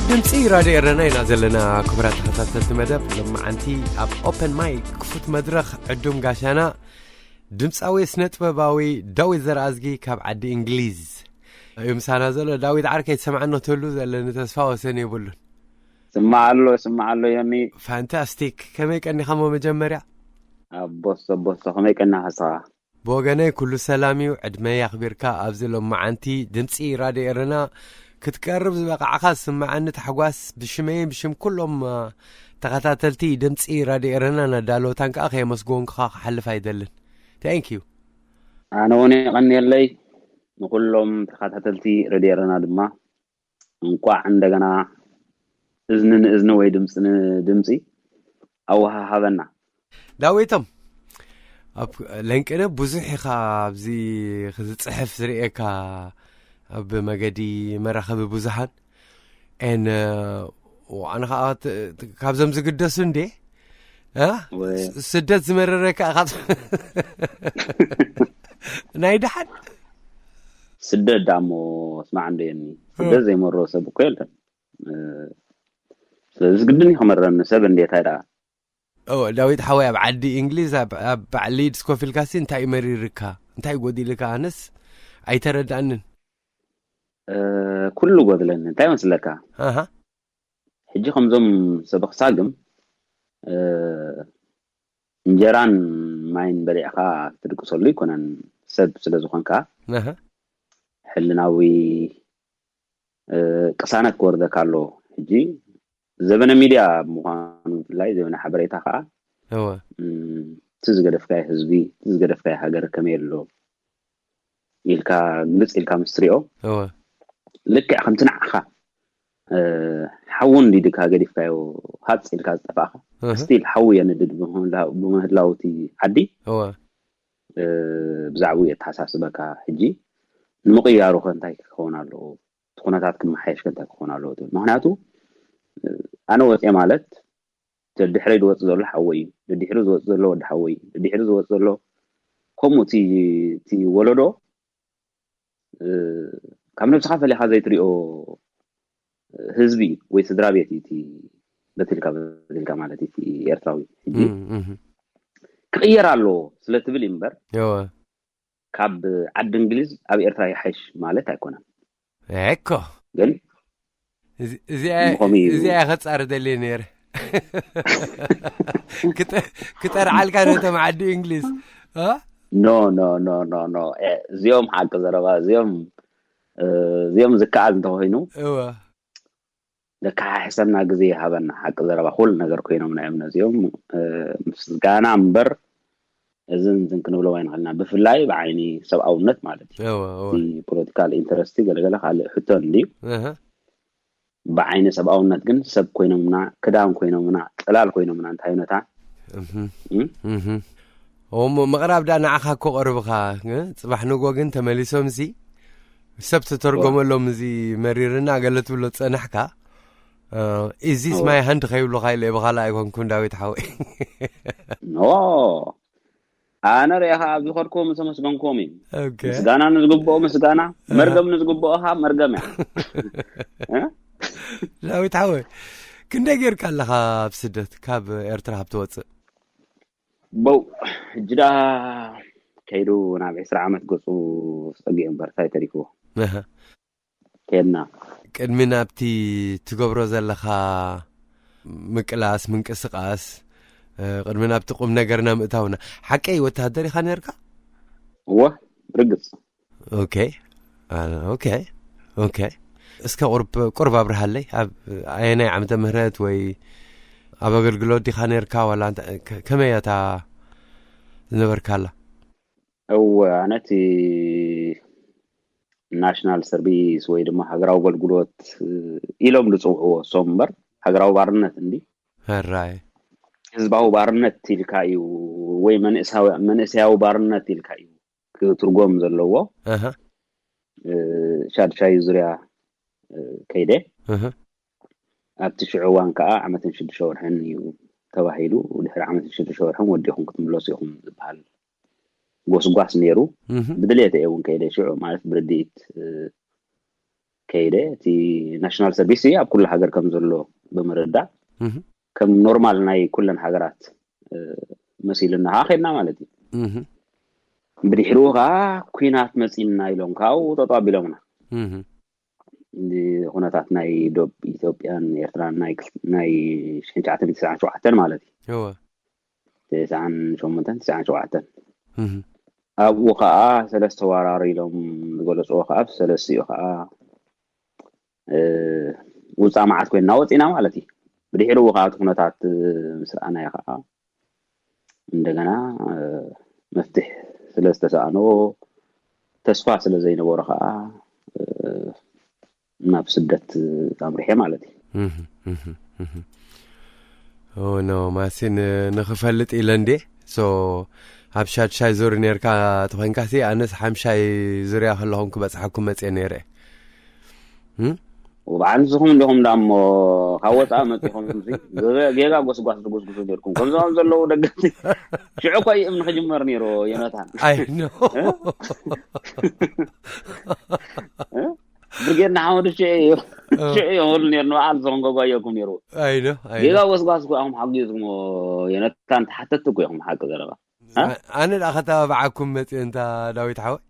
ድምፂ ራድዮ ኤረና ኢና ዘለና። ክቡራት ተኸታተልቲ መደብ፣ ሎማዓንቲ ኣብ ኦፐን ማይክ ክፉት መድረኽ ዕዱም ጋሻና ድምፃዊ ስነ ጥበባዊ ዳዊት ዘርኣዝጊ ካብ ዓዲ እንግሊዝ እዩ ምሳና ዘሎ። ዳዊት ዓርከይ፣ ትሰምዓኒ ክትህሉ ዘለኒ ተስፋ ወሰን የብሉን። ስማዕ ኣሎ፣ ስማዕ ኣሎ ዮኒ። ፋንታስቲክ። ከመይ ቀኒኻሞ መጀመርያ? ኣቦሶ፣ ኣቦሶ፣ ከመይ ቀኒኻ ንስኻ? ብወገነይ ኩሉ ሰላም እዩ። ዕድመይ ኣኽቢርካ ኣብዚ ሎማዓንቲ ድምፂ ራድዮ ኤረና ክትቀርብ ዝበቓዕካ ዝስምዓኒ ታሕጓስ ብሽመይን ብሽም ኩሎም፣ አ፣ ተኸታተልቲ ድምፂ ራድዮ ኤረና ናዳለወታን ከዓ ከየመስገንኩኻ ክሓልፍ ኣይደልን። ታንክ ዩ። ኣነ እውን የቐንየለይ። ንኹሎም ተኸታተልቲ ሬድዮ ኤረና ድማ እንቋዕ እንደገና እዝኒ ንእዝኒ ወይ ድምፂ ንድምፂ ኣወሃሃበና። ዳዊቶም፣ ኣብ ለንቅነ ብዙሕ ኢኻ ኣብዚ ክዝፅሕፍ ዝርእየካ ኣብ መገዲ መራኸቢ ብዙሃን። ኤን፣ እ፣ ኣነ ኸዓ ት-፣ ት-፣ ካብዞም ዝግደሱ እንዴ? እ? ወ- ስ-፣ ስደት ዝመረረካ ኢኻ። ናይ ደሓን? ስደት ደኣ እሞ ስማዕ እንዶ የኒ። እ። ስደት ዘይመሮ ሰብ እኮ የለን። እ፣ ስለዚ ግድን እዩ ክመረኒ ሰብ እንዴ፣ እንታይ ደኣ? ኦ፣ ዳዊት ሓወይ፣ ኣብ ዓዲ እንግሊዝ፣ ኣብ፣ ኣብ በዓል ሊድስ ኮፍ ኢልካሲ እንታይ እዩ መሪርካ? እንታይ እዩ ጎዲልካ? ኣነስ ኣይተረዳእንን። እ፣ ኩሉ ጎድለኒ። እንታይ መስለካ? ኣሃ። ሕጂ ከምዞም ሰብ ክሳግም፣ እ፣ እንጀራን ማይን በሊዕኻ ክትድቅሰሉ ኣይኮነን፣ ሰብ ስለ ዝኾንካ። ኣሃ። ሕልናዊ፣ እ፣ ቅሳነት ክወርደካ ኣሎ። ሕጂ ዘበነ ሚድያ ምዃኑ ብፍላይ ዘበነ ሓበሬታ ከዓ፣ እወ። እም፣ እቲ ዝገደፍካዮ ህዝቢ፣ እቲ ዝገደፍካዮ ሃገር ከመይ ኣሎ ኢልካ ግልጽ ኢልካ ምስ ትሪኦ፣ እወ። ልክዕ ከምቲ ንዓኻ፣ እ፣ ሓዊ ኣንዲድካ ገዲፍካዮ ሃጽ ኢልካ ዝጠፋእካ፣ እህ። ስቲል ሓዊ የንድድ ብምህላ-፣ ብምህላው እቲ ዓዲ፣ እወ። እ፣ ብዛዕባኡ የተሓሳስበካ። ሕጂ ንምቕያሩ ከ እንታይ ክኸውን ኣለዎ? እቲ ኩነታት ክመሓየሽ ከ እንታይ ክኸውን ኣለዎ ትብል? ምኽንያቱ፣ እ፣ ኣነ ወፅየ ማለት፣ ደድሕረይ ዝወፅእ ዘሎ ሓወይ እዩ። ደድሕሩ ዝወፅእ ዘሎ ወዲ ሓወይ እዩ። ደድሕሩ ዝወፅእ ዘሎ፣ ከምኡ እቲ፣ እቲ ወለዶ፣ እ፣ ካብ ነብስኻ ፈሊኻ ዘይትሪኦ ህዝቢ ወይ ስድራ ቤት እዩ እቲ በትልካ፣ በትልካ ማለት እዩ እቲ ኤርትራዊ። ሕጂ እም፣ እም። ክቕየር ኣለዎ ስለ ትብል እዩ እምበር፣ እወ። ካብ ዓዲ እንግሊዝ ኣብ ኤርትራ ይሓይሽ ማለት ኣይኮነን። እኮ። ግን እዚ-፣ እዚኣ፣ እሞ ከመይ እዩ? እዚኣ እየ ከጻሪ ደልየ ነይረ። ክጠ-፣ ክጠርዓልካ ነቶም ዓዲ እንግሊዝ። እ? ኖ፣ ኖ፣ ኖ፣ ኖ፣ ኖ። እ፣ እዚኦም ሓቂ ዘረባ፣ እዚኦም፣ እ፣ እዚኦም ዝከኣል እንተኾይኑ፣ እወ። ለካሓሕሰና ግዜ ይሃበና። ሓቂ ዘረባ ኩሉ ነገር ኮይኖም ናይ እምነ እዚኦም፣ እ፣ ምስጋና እምበር እዝን ዝን ክንብሎም ኣይንኽእልና። ብፍላይ ብዓይኒ ሰብኣውነት ማለት እዩ። እወ፣ እወ። እቲ ፖለቲካል ኢንተረስቲ ገለገለ ካልእ ሕቶ እንድዩ። እህ። ብዓይኒ ሰብኣውነት ግን ሰብ ኮይኖምና፣ ክዳን ኮይኖምና፣ ጽላል ኮይኖምና እንታይ ነታ? እህ። እም? እህ። እሞ ምቕራብ ዳ ንዓኻ እኮ ቀርብኻ፣ እ? ጽባሕ ንጎ ግን ተመሊሶም ሲ ሰብ ተተርጎመሎም እዚ መሪርና ገለ ትብሎ ጸናሕካ። እ፣ ኢዚስ እወ። ማይ ሃንድ ከይብሉኻ ኢለ ብኻልእ ኣይኮንኩን ዳዊት ሓወይ። ኖ። ኣነ ርኤኻ ኣብ ዝኸድክዎ ምስ ኣመስገንክዎም እዩ። ኦኬ። ምስጋና ንዝግብኦ ምስጋና፣ ኣሃ። መርገም ንዝግብኦ ኸዓ መርገም እያ። እ? ዳዊት ሓወይ፣ ክንደይ ጌርካ ኣለኻ ኣብ ስደት ካብ ኤርትራ ካብ ትወጽእ? በው፣ ሕጂ ደኣ ከይዱ ናብ ዕስራ ዓመት ገጹ ጸጊዑ እምበር እንታይ ተሪፍዎ? ኣሃ። ከድና። ቅድሚ ናብቲ ትገብሮ ዘለኻ ምቅላስ፣ ምንቅስቃስ፣ እ፣ ቅድሚ ናብቲ ቁም ነገርና ምእታውና፣ ሓቀይ ወተሃደር ኢኻ ነርካ? እወ፣ ርግጽ። ኦኬ። አ፣ ኦኬ። ኦኬ። እስከ ቁርብ፣ ቁርብ ኣብርሃለይ። ኣብ ኣየናይ ዓመተ ምህረት ወይ ኣብ ኣገልግሎት ዲኻ ነርካ ዋላ እንተ-፣ ከ-፣ ከመይ እያ እታ ዝነበርካላ? እወ፣ ኣነ እቲ ናሽናል ሰርቪስ ወይ ድማ ሃገራዊ ኣገልግሎት፣ እ፣ ኢሎም ዝጽውዕዎ እሶም እምበር፣ ሃገራዊ ባርነት እንዲ። ሕራይ። ህዝባዊ ባርነት ኢልካ እዩ ወይ መንእሳዊ-፣ መንእሰያዊ ባርነት ኢልካ እዩ ክትርጎም ዘለዎ። ኣሃ። እ፣ ሻድሻይ ዙርያ፣ እ፣ ከይደ። ኣሃ። ኣብቲ ሽዑ እዋን ከኣ ዓመትን ሽዱሽተ ወርሕን እዩ ተባሂሉ። ድሕሪ ዓመትን ሽዱሽተ ወርሕን ወዲኹም ክትምለሱ ኢኹም ዝበሃል ጎስጓስ ነይሩ። እህ። ብድልየት እየ እውን ከይደ ሽዑ፣ ማለት ብርድኢት፣ እ፣ ከይደ እቲ ናሽናል ሰርቪስ ኣብ ኩሉ ሃገር ከም ዘሎ ብምርዳእ ከም ኖርማል ናይ ኩለን ሃገራት መሲልና ከዓ ከድና ማለት እዩ። ብድሕሪኡ ከዓ ኩናት መፂና ኢሎም ካብኡ ጠጠው ኣቢሎምና። ኩነታት ናይ ዶብ ኢትዮጵያን ኤርትራን ናይ ሽሕን ትሽዓተ ሚእትን ትስዓን ሸውዓተን ማለት እዩ። ትስዓን ሸሞንተን ትስዓን ሸውዓተን ኣብኡ ከዓ ሰለስተ ዋራር ኢሎም ዝገለፅዎ ከዓ ሰለስቲኡ ከዓ ውፃእ መዓት ኮይንና ወፂና ማለት እዩ። ብድሕሪኡ ከዓ እቲ ኩነታት ምስ ረኣናዮ ከዓ እንደገና መፍትሕ ስለ ዝተሰኣኖ ተስፋ ስለ ዘይነበሮ ከዓ ናብ ስደት ኣምሪሐ ማለት እዩ። ኖ ማሲን ንክፈልጥ ኢለ እንዴ ሶ ኣብ ሻድሻይ ዙር ነርካ ተኮንካ ሲ ኣነስ ሓምሻይ ዙርያ ከለኹም ክበፅሓኩም መፅየ ነይረ። ብዓንስኹም እንዲኹም ዳሞ ካብ ወፃኢ መፂኹም ጌጋ ጎስጓስ ትጉስጉሱ ነርኩም ከምዚኦም ዘለዉ ደገፍቲ ሽዑ እኮ እዩ እምኒ ክጅመር ነይሩ። ዮናታን ኣይ ኖ ብርጌድ ንሓመዱ ሽዑ እዩ ሽዑ እዮም ክብሉ ነይሩ። ንበዓል ዝኾን ገጓየኩም ነይሩ። ኣይ ኖ ኣይ ጌጋ ኖ ጎስጓስ እኮ ኢኹም ሓጊዝኩሞ። ዮናታን ተሓተትቲ እኮ ኢኹም ሓቂ ዘረባ። ኣነ ደኣ ከተባብዓኩም መፅየ እንታ ዳዊት ሓወይ።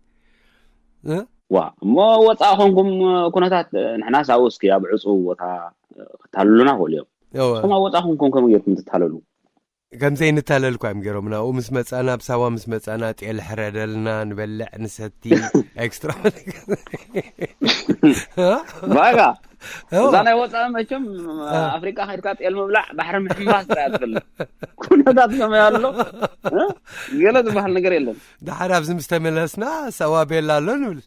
ዋ እሞ ወፃእ ኮንኩም ኩነታት ንሕናስ ኣብኡ እስኪ ኣብ ዕፁ ቦታ ክታልሉና ክእሉ እዮም። እወ ንስኹም ኣብ ወፃእ ኮንኩም ከመይ ጌርኩም ትታለሉ? ከምዘይንታለል እኳ እዮም ገይሮምና። ኣብኡ ምስ መፃና ኣብ ሳዋ ምስ መፃና ጤል ሕረደልና ንበልዕ ንሰቲ ኤክስትራ ባጋ እዛ ናይ ወፃኢ መቸም ኣፍሪቃ ከድካ ጤል ምብላዕ ባሕሪ ምሕምባስ ጥራይ ትፈልጥ። ኩነታት ከመይ ኣሎ እ? ገለ ዝበሃል ነገር የለን። ድሓር ኣብዚ ምስ ተመለስና ሳዋ ቤላ ኣሎ ንብል።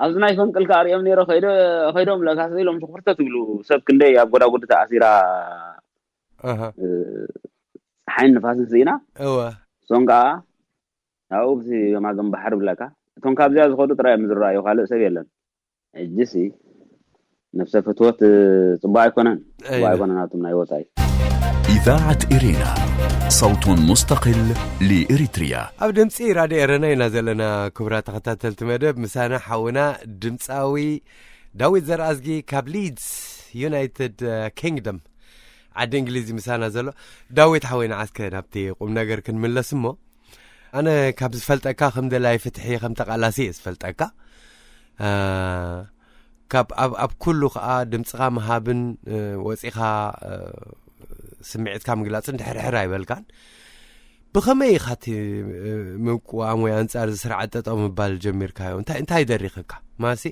ኣብዚ ናይ ፈንቅል ከኣ ሪኦም ነይረ ከይደ- ከይዶም ለካሰ ኢሎም ሽኩርተት ይብሉ። ሰብ ክንደይ ኣብ ጎዳጉዲ ተኣሲራ ኣሃ እ፣ ፀሓይን ንፋስን ስኢና እወ እሶም ከዓ ኣብኡ ብዚ የማገን ባሕሪ ብለካ እቶም ካብዚኣ ዝኸዱ ጥራይ እዮም ዝረኣዩ ካልእ ሰብ የለን። ሕጂሲ ነብሰ ፍትወት እ፣ ፅቡቅ ኣይኮነን። ፅቡቅ ኣይነ- ኣይኮነን ኣቱም ናይ ወፃኢ إذاعة إرينا، صوت مستقل لإريتريا. ኣብ ድምፂ ራድዮ ኤረና ኢና ዘለና። ክቡራት ተኸታተልቲ መደብ ምሳና ሓውና ድምፃዊ ዳዊት ዘርኣዝጊ ካብ ሊድስ ዩናይትድ ኪንግደም ዓዲ እንግሊዝ ምሳና ዘሎ። ዳዊት ሓወይ ንዓስከ ናብቲ ቁም ነገር ክንምለስ እሞ ኣነ ካብ ዝፈልጠካ ከም ደላይ ፍትሒ ከም ተቃላሲ እየ ዝፈልጠካ። እ፣ ካብ ኣብ ኣብ ኩሉ ከዓ ድምፅኻ ምሃብን እ፣ ወፂኻ እ፣ ስምዒትካ ምግላፅን ድሕርሕር ኣይበልካን። ብኸመይ ኢኻ እቲ እ፣ ምቅዋም ወይ ኣንፃር እዚ ስርዓት ጠጠው ምባል ጀሚርካዮ? እንታይ እንታይ ደሪኽካ ማሲ?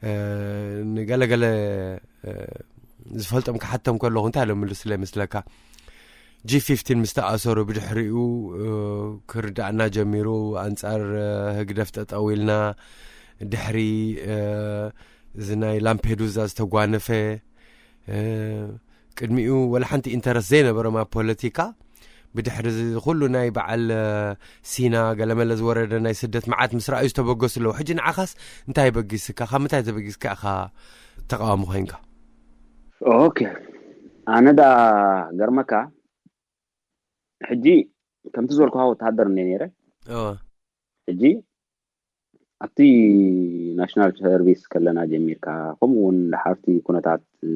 እ፣ ንገለገለ እ፣ ዝፈልጦም ክሓቶም ከለኹ እንታይ ኢሎም ምልስለ ይመስለካ? ጂ ፊፍቲን ምስ ተኣሰሩ ብድሕሪኡ እ፣ ክርዳእና ጀሚሩ። ኣንፃር እ፣ ህግደፍ ጠጠው ኢልና ድሕሪ እ፣ እዚ ናይ ላምፔዱዛ ዝተጓነፈ እ፣ ቅድሚኡ ወላ ሓንቲ ኢንተረስት ዘይነበሮም ኣብ ፖለቲካ ብድሕሪ እዚ ኩሉ ናይ በዓል እ፣ ሲና ገለመለ ዝወረደ ናይ ስደት መዓት ምስ ረኣዩ ዝተበገሱ ኣለዉ። ሕጂ ንዓኻስ እንታይ በጊስካ? ካብ ምንታይ ተበጊስካ ኢኻ ተቃዋሚ ኮይንካ? ኦኬ ኣነ ዳ ገርመካ ሕጂ ከምቲ ዝበልኩካ ወተሃደር እንደ ነይረ እወ ሕጂ ኣብቲ ናሽናል ሰርቪስ ከለና ጀሚርካ ከምኡ እውን ድሓርቲ ኩነታት እ፣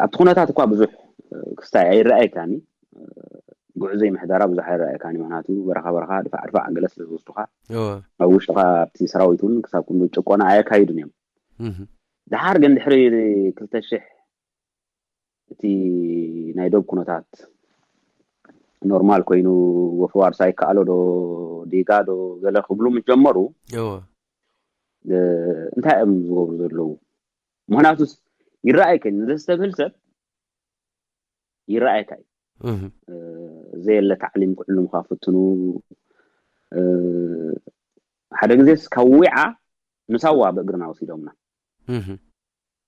ኣብቲ ኩነታት እኳ ብዙሕ እ፣ ክስታይ ኣይረኣየካኒ። እ፣ ጉዕዞ ምሕደራ ብዙሕ ኣይረኣየካኒ። ምክንያቱ በረኻ በረኻ ድፋዕ ድፋዕ ገለ ስለ ዝወስዱካ እወ ኣብ ውሽጥኻ ኣብቲ ሰራዊት እውን ክሳብ ክንዱ ጭቆና ኣየካይዱን እዮም። እህ ድሓር ግን ድሕሪ ክልተ ሽሕ እቲ ናይ ዶብ ኩነታት ኖርማል ኮይኑ ወፍዋርሳ ይከኣሎ ዶ ዲጋ ዶ ገለ ክብሉ ምስ ጀመሩ እወ እ፣ እንታይ እዮም ዝገብሩ ዘለዉ? ምክንያቱስ ይረኣየካ እዩ። ንዘስተብህል ሰብ ይረኣየካ እዩ። እህ እ፣ ዘየለ ታዕሊም ክዕልሙካ ፍትኑ። እ፣ ሓደ ግዜስ ካብ ዊዓ ንሳዋ ብእግርና ወሲዶምና። እህ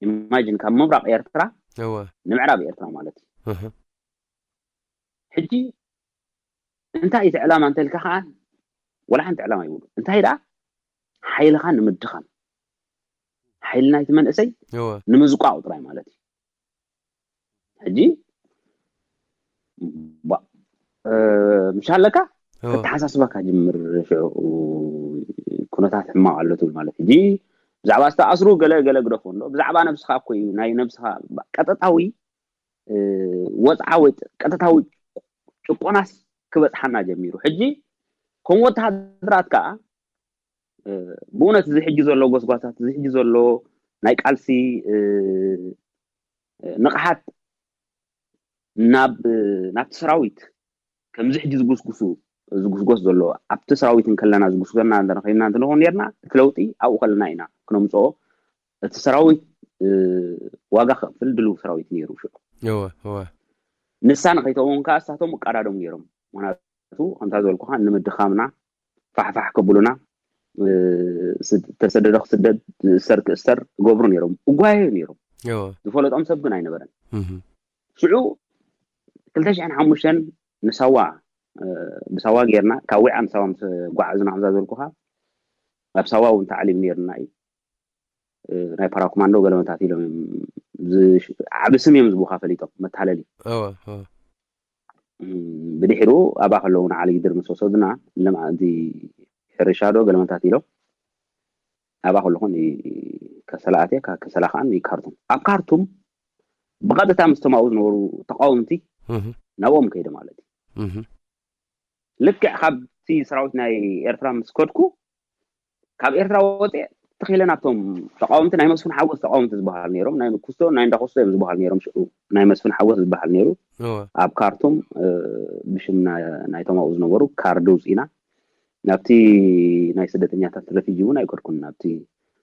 ኢማጂን ካብ ምብራቕ ኤርትራ እወ ንምዕራብ ኤርትራ ማለት እዩ። እህ ሕጂ እንታይ እቲ ዕላማ እንተልካ ከዓ ወላ ሓንቲ ዕላማ ይብሉ። እንታይ ደኣ ሓይልኻ ንምድኻም ሓይሊ ናይቲ መንእሰይ እወ ንምዝቋቕ ጥራይ ማለት እዩ። ሕጂ ባ- እ፣ ምሽ ኣለካ እወ ክተሓሳስበካ ጅምር ሽዑ ኩነታት ሕማቕ ኣሎ ትብል ማለት እዩ። ሕጂ ብዛዕባ ዝተኣስሩ ገለ ገለ ግደፎ እንዶ፣ ብዛዕባ ነብስኻ እኮ እዩ፣ ናይ ነብስኻ ቀጥታዊ፣ እ፣ ወጽዓ ወይ ቀጥታዊ ጭቆናስ ክበጽሓና ጀሚሩ። ሕጂ ከም ወተሃደራት ከኣ፣ እ፣ ብእውነት እዚ ሕጂ ዘሎ ጎስጓሳት፣ እዚ ሕጂ ዘሎ ናይ ቃልሲ፣ እ፣ ንቕሓት ናብ፣ ናብቲ ሰራዊት ከምዚ ሕጂ ዝጉስጉሱ፣ ዝጉስጎስ ዘሎ፣ ኣብቲ ሰራዊት እንከለና ዝጉስጎና እንተነኸይና እንተንኾን ነርና፣ እቲ ለውጢ ኣብኡ ከለና ኢና ክነምጽኦ። እቲ ሰራዊት፣ እ፣ ዋጋ ክኸፍል ድልው ሰራዊት ነይሩ ሽዑ። እወ፣ እወ። ንሳ ንኸይተውን ከኣ እሳቶም እቃዳዶም ነይሮም። ምኽንያቱ ከምታ ዝበልኩኻ ንምድኻምና ፋሕፋሕ ከብሉና፣ እ፣ ስድ-፣ ተሰደደ ክስደድ፣ ዝእሰር ክእሰር ይገብሩ ነይሮም። እጓየዩ ነይሮም። እወ። ዝፈለጦም ሰብ ግን ኣይነበረን። እህ። ሽዑ ክልተ ሽሕን ሓሙሽተን ንሳዋ፣ እ፣ ብሳዋ ጌርና ካብ ዊዓ ንሳዋ ምስ ጓዓዝና ከምዛ ዝበልኩኻ ኣብ ሳዋ እውን ተዓሊም ነይርና እዩ። እ፣ ናይ ፓራኮማንዶ ገለመታት ኢሎም እዮም ዝ-፣ ዓቢ ስም እዮም ዝቡኻ ፈሊጦም መታለሊ። እወ፣ እወ። እም፣ ብድሕሩ ኣብኣ ከለዉ ንዓሊ ግድር ምስ ወሰዱና፣ ለማ-፣ እዚ ሕርሻ ዶ ገለመታት ኢሎም ኣብኣ ከለኹን ይ-፣ ከሰላ ኣትየ፣ ካብ ከሰላ ከኣ ንካርቱም። ኣብ ካርቱም ብቐጥታ ምስቶም ኣብኡ ዝነበሩ ተቃወምቲ እህ። ናብኦም ከይደ ማለት እዩ። እህ። ልክዕ ካብቲ ሰራዊት ናይ ኤርትራ ምስ ከድኩ፣ ካብ ኤርትራ ወፅኤ ትኽ ኢለ ናብቶም ተቃወምቲ፣ ናይ መስፍን ሓጎስ ተቃወምቲ ዝበሃል ነይሮም፣ ናይ ኩስቶ፣ ናይ እንዳ ኩስቶ እዮም ዝበሃል ነይሮም። ሽዑ ናይ መስፍን ሓጎስ ዝበሃል ነይሩ። እወ። ኣብ ካርቱም፣ እ፣ ብሽም ናይ-፣ ናይቶም ኣብኡ ዝነበሩ ካርዲ ውፅኢና፣ ናብቲ ናይ ስደተኛታት ረፊጂ እውን ኣይከድኩን። ናብቲ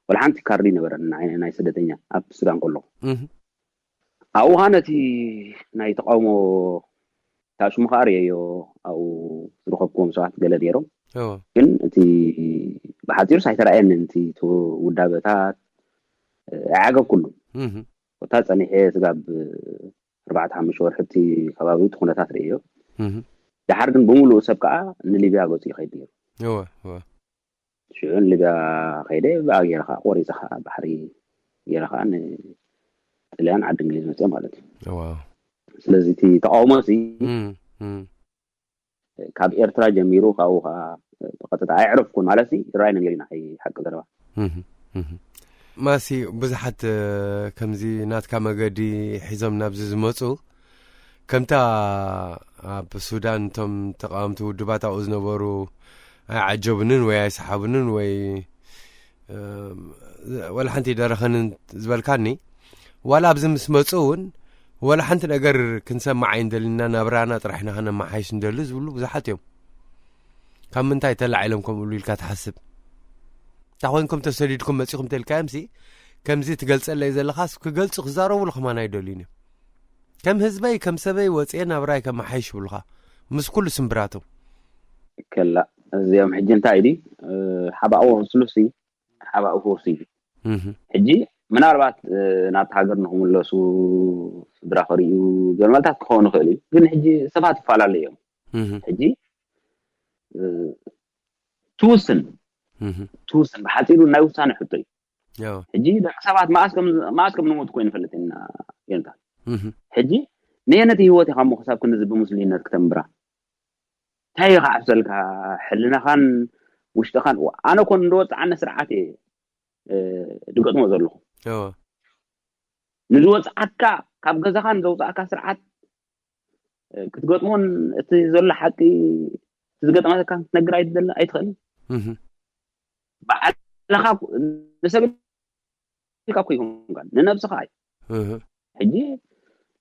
ወላ ሓንቲ ካርዲ ነበረን ናይ፣ ናይ ስደተኛ ኣብ ሱዳን ከለኹ። እህ። ኣብኡ ኸኣ ነቲ ናይ ተቃውሞ፣ እታ ሽሙ ኸኣ ርእየዮ፣ ኣብኡ ዝረኸብክዎም ሰባት ገለ ነይሮም። እዎ። ግን እቲ ብሓጺሩስ ኣይተራእየንን፣ እቲ፣ እቲ ውዳበታት፣ እ፣ ኣይዓገብኩሉን። እህ። እታ ጸኒሐ ስጋብ ኣርባዕተ ሓሙሽተ ወርሒ እቲ ከባቢ እቲ ኩነታት ርእየዮ። እህ። ደሓር ግን ብምሉኡ ሰብ ከኣ ንሊብያ ገጹ ይኸይድ ነይሩ። እወ፣ እወ። ሽዑ ንሊብያ ከይደ፣ ብኣ ገይረ ከኣ ቆሪጸ ከኣ ባሕሪ ገይረ ከኣ ንጥልያን ዓዲ እንግሊዝ መጽአ ማለት እዩ። ዋው። ስለዚ እቲ ተቃውሞ እዚ እም፣ እም። ካብ ኤርትራ ጀሚሩ ካብኡ ከኣ ብቐጥታ ኣይዕረፍኩን ማለት እዚ ይረኣየኒ ነይሩ ኢና፣ ሓቂ ዘረባ። እህ፣ እህ። ማሲ ብዙሓት፣ እ፣ ከምዚ ናትካ መገዲ ሒዞም ናብዚ ዝመጹ፣ ከምታ ኣብ ሱዳን እቶም ተቃወምቲ ውድባት ኣብኡ ዝነበሩ ኣይዓጀቡንን ወይ ኣይሰሓቡንን ወይ፣ እ፣ ወላ ሓንቲ ኣይደረኸንን ዝበልካኒ፣ ዋላ ኣብዚ ምስ መጹ እውን ወላ ሓንቲ ነገር ክንሰማዕ ኣይንደልና፣ ናብራና ጥራሕ ኢና ከነመሓይሽ ንደሊ ዝብሉ ብዙሓት እዮም። ካብ ምንታይ ተላዒሎም ከምኡ ኢሉ ኢልካ ትሓስብ? እንታ ኮይንኩም ተሰዲድኩም መጺኹም ተልካዮምሲ፣ ከምዚ ትገልጸለይ ዘለኻስ ክገልጹ ክዛረቡሉ ከማን ኣይደልዩን እዮም። ከም ህዝበይ፣ ከም ሰበይ ወጽኤ ናብራይ ከመሓይሽ ይብሉኻ፣ ምስ ኩሉ ስምብራቱ። ከላ፣ እዚኦም ሕጂ እንታይ ድዩ፣ እ፣ ሓባእዎ ክወስሉሲ፣ ሓባእዎ ክወስዩ። እህ። ሕጂ ምናልባት፣ እ፣ ናብቲ ሃገር ንክምለሱ፣ ስድራ ክርእዩ፣ ገለ መልታት ክኸውን ይኽእል እዩ። ግን ሕጂ ሰባት ይፈላለዩ እዮም። እህ። ሕጂ፣ እ፣ ትውስን፣ እህ። ትውስን፣ ብሓጺሩ ናይ ውሳነ ሕቶ እዩ። ያው። ሕጂ ደቂ ሰባት መኣስ ከም፣ መኣስ ከም ንሞት እኮ ይንፈልጥ ኢና፣ ዮንታ። እህ። ሕጂ ነየነቲ ህይወት ኢኻ እሞ ክሳብ ክንድዚ ብምስሉይነት ክተንብራ? እንታይ እዩ ክዓብሰልካ? ሕልናኻን ውሽጥኻን፣ ዋ-፣ ኣነ እኮ ንዝወፅዓኒ ስርዓት እየ፣ እ፣ ድገጥሞ ዘለኹ። እዎ። ንዝወፅዓካ፣ ካብ ገዛኻ ንዘውፅኣካ ስርዓት፣ እ፣ ክትገጥሞን እቲ ዘሎ ሓቂ፣ እቲ ዝገጠመካ ክትነግር ኣይትደል-፣ ኣይትኽእልን። እህ። ባዕልኻ ንሰብ ኢልካ እኮ ይኹንካ፣ ንነብስኻ እዩ። እህ። ሕጂ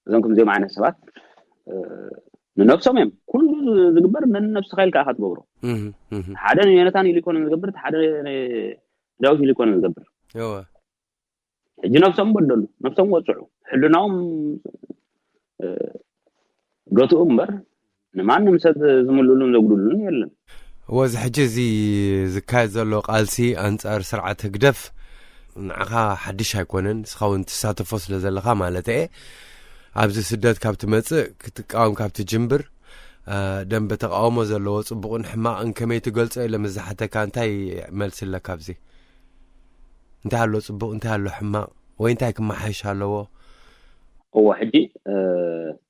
እዞም ከምዚኦም ዓይነት ሰባት፣ እ፣ ንነብሶም እዮም። ኩሉ ዝግበር ንነብስኻ ኢልካ ኢኻ ትገብሮ። እህ፣ እህ። ሓደ ንዮናታን ኢሉ ይኮነ ዝገብር፣ እቲ ሓደ ንዳዊት ኢሉ ይኮነ ዝገብር። እወ። ሕጂ ነብሶም በደሉ፣ ነብሶም ወጽዑ፣ ሕልናኦም፣ እ፣ ገትኡ እምበር ንማንም ሰብ ዝምልእሉን ዘጉድሉን የለን። እወ፣ እዚ ሕጂ እዚ ዝካየድ ዘሎ ቃልሲ ኣንጻር ስርዓት ህግደፍ ንዓኻ ሓድሽ ኣይኮነን፣ ንስኻ እውን ትሳተፎ ስለ ዘለኻ ማለት እየ። ኣብዚ ስደት ካብ ትመጽእ፣ ክትቃወም ካብ ትጅምብር፣ እ፣ ደንበ ተቃውሞ ዘለዎ ጽቡቕን ሕማቕን ከመይ ትገልጾ ኢለ ምስ ዝሓተካ እንታይ መልሲ ኣለካ ኣብዚ? እንታይ ኣሎ ጽቡቕ፣ እንታይ ኣሎ ሕማቕ፣ ወይ እንታይ ክመሓየሽ ኣለዎ? እወ፣ ሕጂ፣ እ፣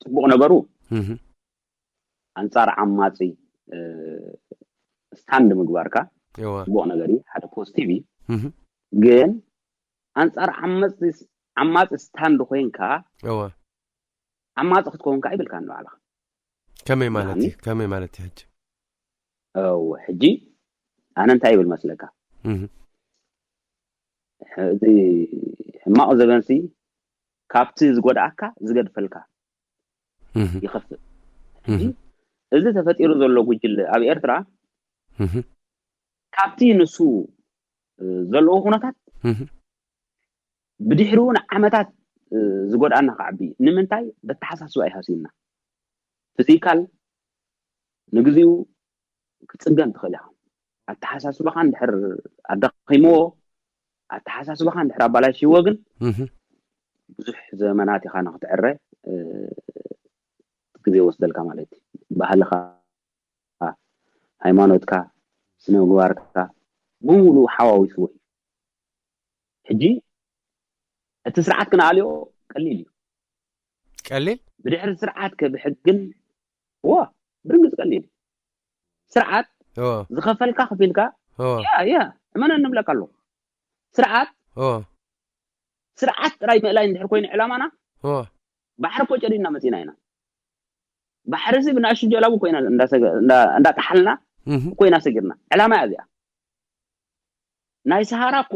ጽቡቕ ነገሩ እህ። ኣንጻር ዓማጺ፣ እ፣ ስታንድ ምግባርካ እወ። ጽቡቕ ነገር እዩ፣ ሓደ ፖዚቲቭ እዩ። እህ። ግን ኣንጻር ዓመጽ ዓማጺ ስታንድ ኮይንካ እወ ዓማጺ ክትከውን ከኣ ይብልካ ንባዕልኻ። ከመይ ማለት ናኒ? እዩ ከመይ ማለት እዩ ሕጂ እው ሕጂ ኣነ እንታይ ይብል መስለካ? እህ እዚ ሕማቕ ዘበንሲ ካብቲ ዝጎድኣካ ዝገድፈልካ እህ ይኸፍእ። እህ እዚ ተፈጢሩ ዘሎ ጉጅለ ኣብ ኤርትራ እህ ካብቲ ንሱ ዘለዎ ኩነታት እህ ብድሕሪኡ ንዓመታት ዝጎድኣና ክዓቢ እዩ። ንምንታይ? በተሓሳስባ እዩ ሃሲዩና። ፊዚካል ንግዚኡ ክትጽገን ትኽእል ኢኻ። ኣተሓሳስባኻ እንድሕር ኣዳኺምዎ፣ ኣተሓሳስባኻ እንድሕር ኣባላሽዎ ግን እህ ብዙሕ ዘመናት ኢኻ ንክትዕረ ግዜ ይወስደልካ ማለት እዩ። ባህልኻ፣ ሃይማኖትካ፣ ስነ ምግባርካ ብምሉኡ ሓዋዊስዎ እዩ። ሕጂ እቲ ስርዓት ክንኣልዮ ቀሊል እዩ። ቀሊል ብድሕሪ ስርዓት ከብሕግን ዋ ብርግጽ ቀሊል እዩ። ስርዓት ኦ ዝኸፈልካ ከፊልካ ኦ ያ ያ እመነ እንብለካ ኣለኹ። ስርዓት ኦ ስርዓት ጥራይ ምእላይ እንድሕር ኮይኑ ዕላማና ኦ ባሕሪ እኮ ጨዲድና መጺና ኢና። ባሕሪ እዚ ብንኣሽቱ ጀላቡ ኮይና እንዳሰገ- እንዳ- እንዳጠሓልና እህ እኮ ኢና ሰጊርና። ዕላማ እያ እዚኣ። ናይ ሰሃራ እኮ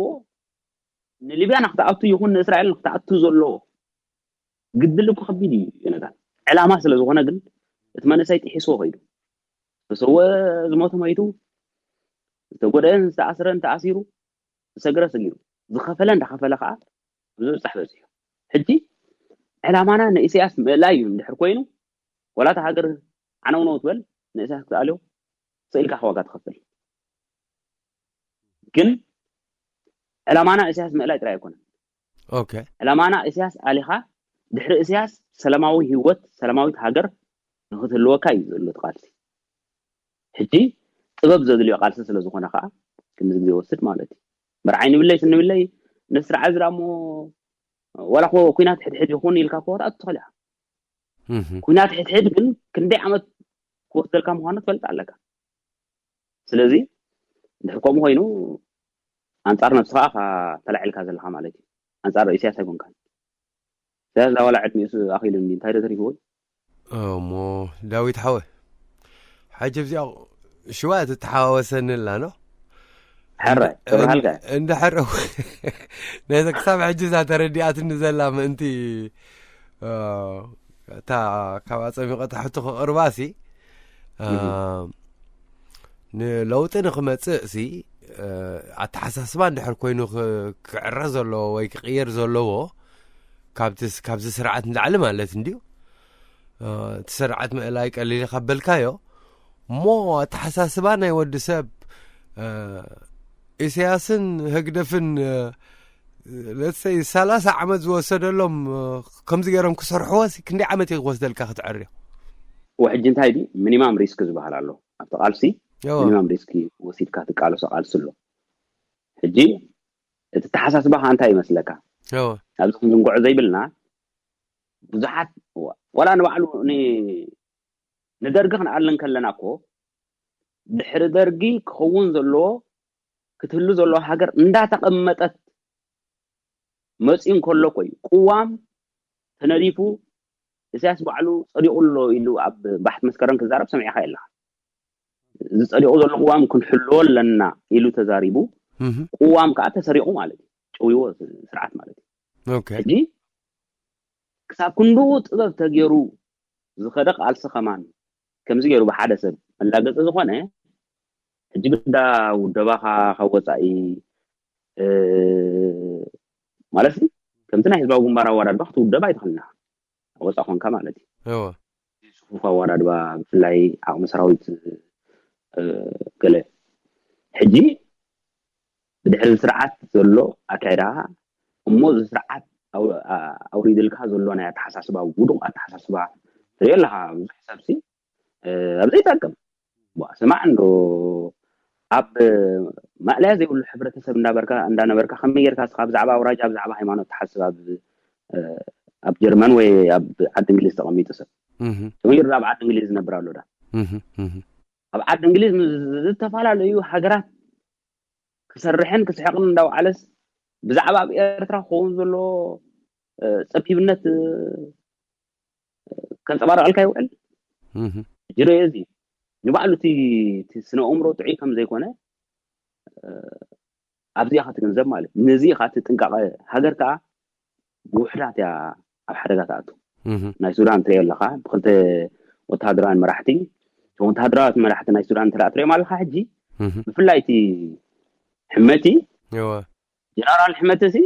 ንሊብያ ንክትኣቱ ይኹን ንእስራኤል ንክትኣቱ ዘሎ ግድል እኮ ከቢድ እዩ። ነታ ዕላማ ስለ ዝኾነ ግን እቲ መንእሰይ ጥሒስዎ ከይዱ ዝተሰወ ዝሞተ ሞይቱ ዝተጎደአን ዝተኣስረን ተኣሲሩ ዝሰግረ ሰጊሩ ዝኸፈለ እንዳኸፈለ ከዓ ብዙ ብፃሕ በፂሑ። ሕጂ ዕላማና ንኢሳያስ ምእላይ እዩ እንድሕር ኮይኑ ወላ እታ ሃገር ዓነውነው ትበል ንኢሳያስ ክትኣልዮ ስኢልካ ዋጋ ትኸፍል። ግን ዕላማና ኢሳያስ ምእላይ ጥራይ ኣይኮነን። ኦኬ ዕላማና ኢሳያስ ኣሊኻ ድሕሪ ኢሳያስ ሰላማዊ ህይወት ሰላማዊት ሃገር ንክትህልወካ እዩ ዘሎ ትቃልሲ። ሕጂ ጥበብ ዘድልዮ ቃልሲ ስለ ዝኾነ ከዓ ክንዚ ግዜ ወስድ ማለት እዩ። መርዓይ ንብለይ ስንብለይ ንስርዓ ዝዳ እሞ ዋላ ኮ ኩናት ሕድሕድ ይኹን ኢልካ ኮ ትኣቱ ትኽእል ኢኻ። እህ ኩናት ሕድሕድ ግን ክንደይ ዓመት ክወስደልካ ምዃኑ ትፈልጥ ኣለካ። ስለዚ እንድሕር ከምኡ ኮይኑ ኣንጻር ነብስኻ ኢኻ ተላዒልካ ዘለኻ ማለት እዩ። ኣንጻር ኢሳያስ ኣይኮንካን። ኢሳያስ ዳ ዋላ ዕድሚኡስ ኣኺሉ እንዲ እንታይ ዶ ተሪፍዎ? እሞ ዳዊት ሓወ ሕጂ እዚኣ ሽዋ ትተሓዋወሰኒ ኣላ ኖ ሕራይ ተብርሃልካ እንድሕር ነዚ ክሳብ ሕጂ እዛ ተረዲኣትኒ ዘላ ምእንቲ እ፣ እታ ካብ ኣፀሚቐ ትሕቱ ክቕርባ ሲ እ፣ ንለውጢ ንክመፅእ ሲ እ፣ ኣተሓሳስባ እንድሕር ኮይኑ ክ- ክዕረ ዘለዎ ወይ ክቕየር ዘለዎ ካብቲ ስ- ካብዚ ስርዓት ንላዕሊ ማለት እንድዩ እ፣ እቲ ስርዓት ምእላይ ቀሊል ካብ በልካዮ እሞ ኣተሓሳስባ ናይ ወዲ ሰብ እ፣ ኢሳያስን ህግደፍን እ፣ ለትሰይ ሰላሳ ዓመት ዝወሰደሎም እ፣ ከምዚ ገይሮም ክሰርሕዎ ሲ ክንደይ ዓመት እዩ ክወስደልካ ክትዕርዮ ወሕጂ እንታይ ዲ ሚኒማም ሪስክ ዝበሃል ኣሎ ኣብቲ ቃልሲ እወ ሚኒማም ሪስክ ወሲድካ ትቃለሶ ቃልሲ ኣሎ። ሕጂ እቲ ተሓሳስባኻ እንታይ ይመስለካ? እወ ኣብዚ ክንዝንግዖ ዘይብልና ብዙሓት ዋ- ዋላ ንባዕሉ ን- ንደርጊ ክንኣልን ከለና እኮ ድሕሪ ደርጊ ክኸውን ዘለዎ ክትህሉ ዘለዎ ሃገር እንዳተቐመጠት መፂኡ እንከሎ እኮ እዩ ቅዋም ተነዲፉ ኢሳያስ ባዕሉ ጸዲቑ ኣሎ ኢሉ ኣብ ባሕቲ መስከረም ክዛረብ ሰሚዕኻ የለኻ። ዝጸዲቑ ዘሎ ቅዋም ክንሕልዎ ኣለና ኢሉ ተዛሪቡ እህ ቅዋም ከዓ ተሰሪቑ ማለት እዩ። ጭውይዎ ስርዓት ማለት እዩ። ኦኬ ሕጂ ክሳብ ክንድኡ ጥበብ ተገይሩ ዝኸደ ቃልሲ ከማን ከምዚ ገይሩ ብሓደ ሰብ መላገፂ ዝኾነ ሕጂ ግዳ ውደባኻ ካብ ወፃኢ እ፣ ማለት ከምቲ ናይ ህዝባዊ ግንባር ኣወዳድባ ክትውደብ ኣይትኽእልና ወፃ ኮንካ ማለት እዩ። እወ ጽፉፍ ኣወዳድባ ብፍላይ ዓቕሚ ሰራዊት እ፣ ገለ ሕጂ ብድሕሪ ስርዓት ዘሎ ኣካይዳ እሞ እዚ ስርዓት ኣው- ኣ- ኣውሪድልካ ዘሎ ናይ ኣተሓሳስባ ውዱቕ ኣተሓሳስባ ትሪኦ ኣለካ ብዙሕ ሰብ ሲ እ፣ ኣብ ዘይጠቅም ዋ፣ ስማዕ እንዶ ኣብ ማእለያ ዘይብሉ ሕብረተሰብ እንዳበርካ እንዳነበርካ ከመይ ጌርካ እስኻ ብዛዕባ ኣውራጃ ብዛዕባ ሃይማኖት ትሓስብ ኣብ እ፣ ኣብ ጀርመን ወይ ኣብ ዓዲ እንግሊዝ ተቐሚጡ ሰብ እህ ተመይሩ ኣብ ዓዲ እንግሊዝ ዝነብር ኣሎ ዳ እህ እህ ኣብ ዓዲ እንግሊዝ ምስ ዝተፈላለዩ ሃገራት ክሰርሕን ክስሕቕን እንዳውዓለስ ብዛዕባ ኣብ ኤርትራ ክኸውን ዘሎ ጸቢብነት ከንፀባርቀልካ ይውዕል። ጅሮ እዚ ንባዕሉ እቲ ስነ ኣእምሮ ጥዑይ ከም ዘይኮነ ኣብዚኣ ክትግንዘብ ማለት ነዚ ኢኻ እቲ ጥንቃቐ። ሃገር ከዓ ብውሕዳት እያ ኣብ ሓደጋ ትኣቱ። ናይ ሱዳን ትሪኦ ኣለኻ፣ ብክልተ ወታሃደራውያን መራሕቲ፣ እቶም ወታሃደራውያን መራሕቲ ናይ ሱዳን እንተ ትሪኦም ኣለኻ ሕጂ፣ ብፍላይ እቲ ሕመቲ ጀነራል ሕመቲ ሲ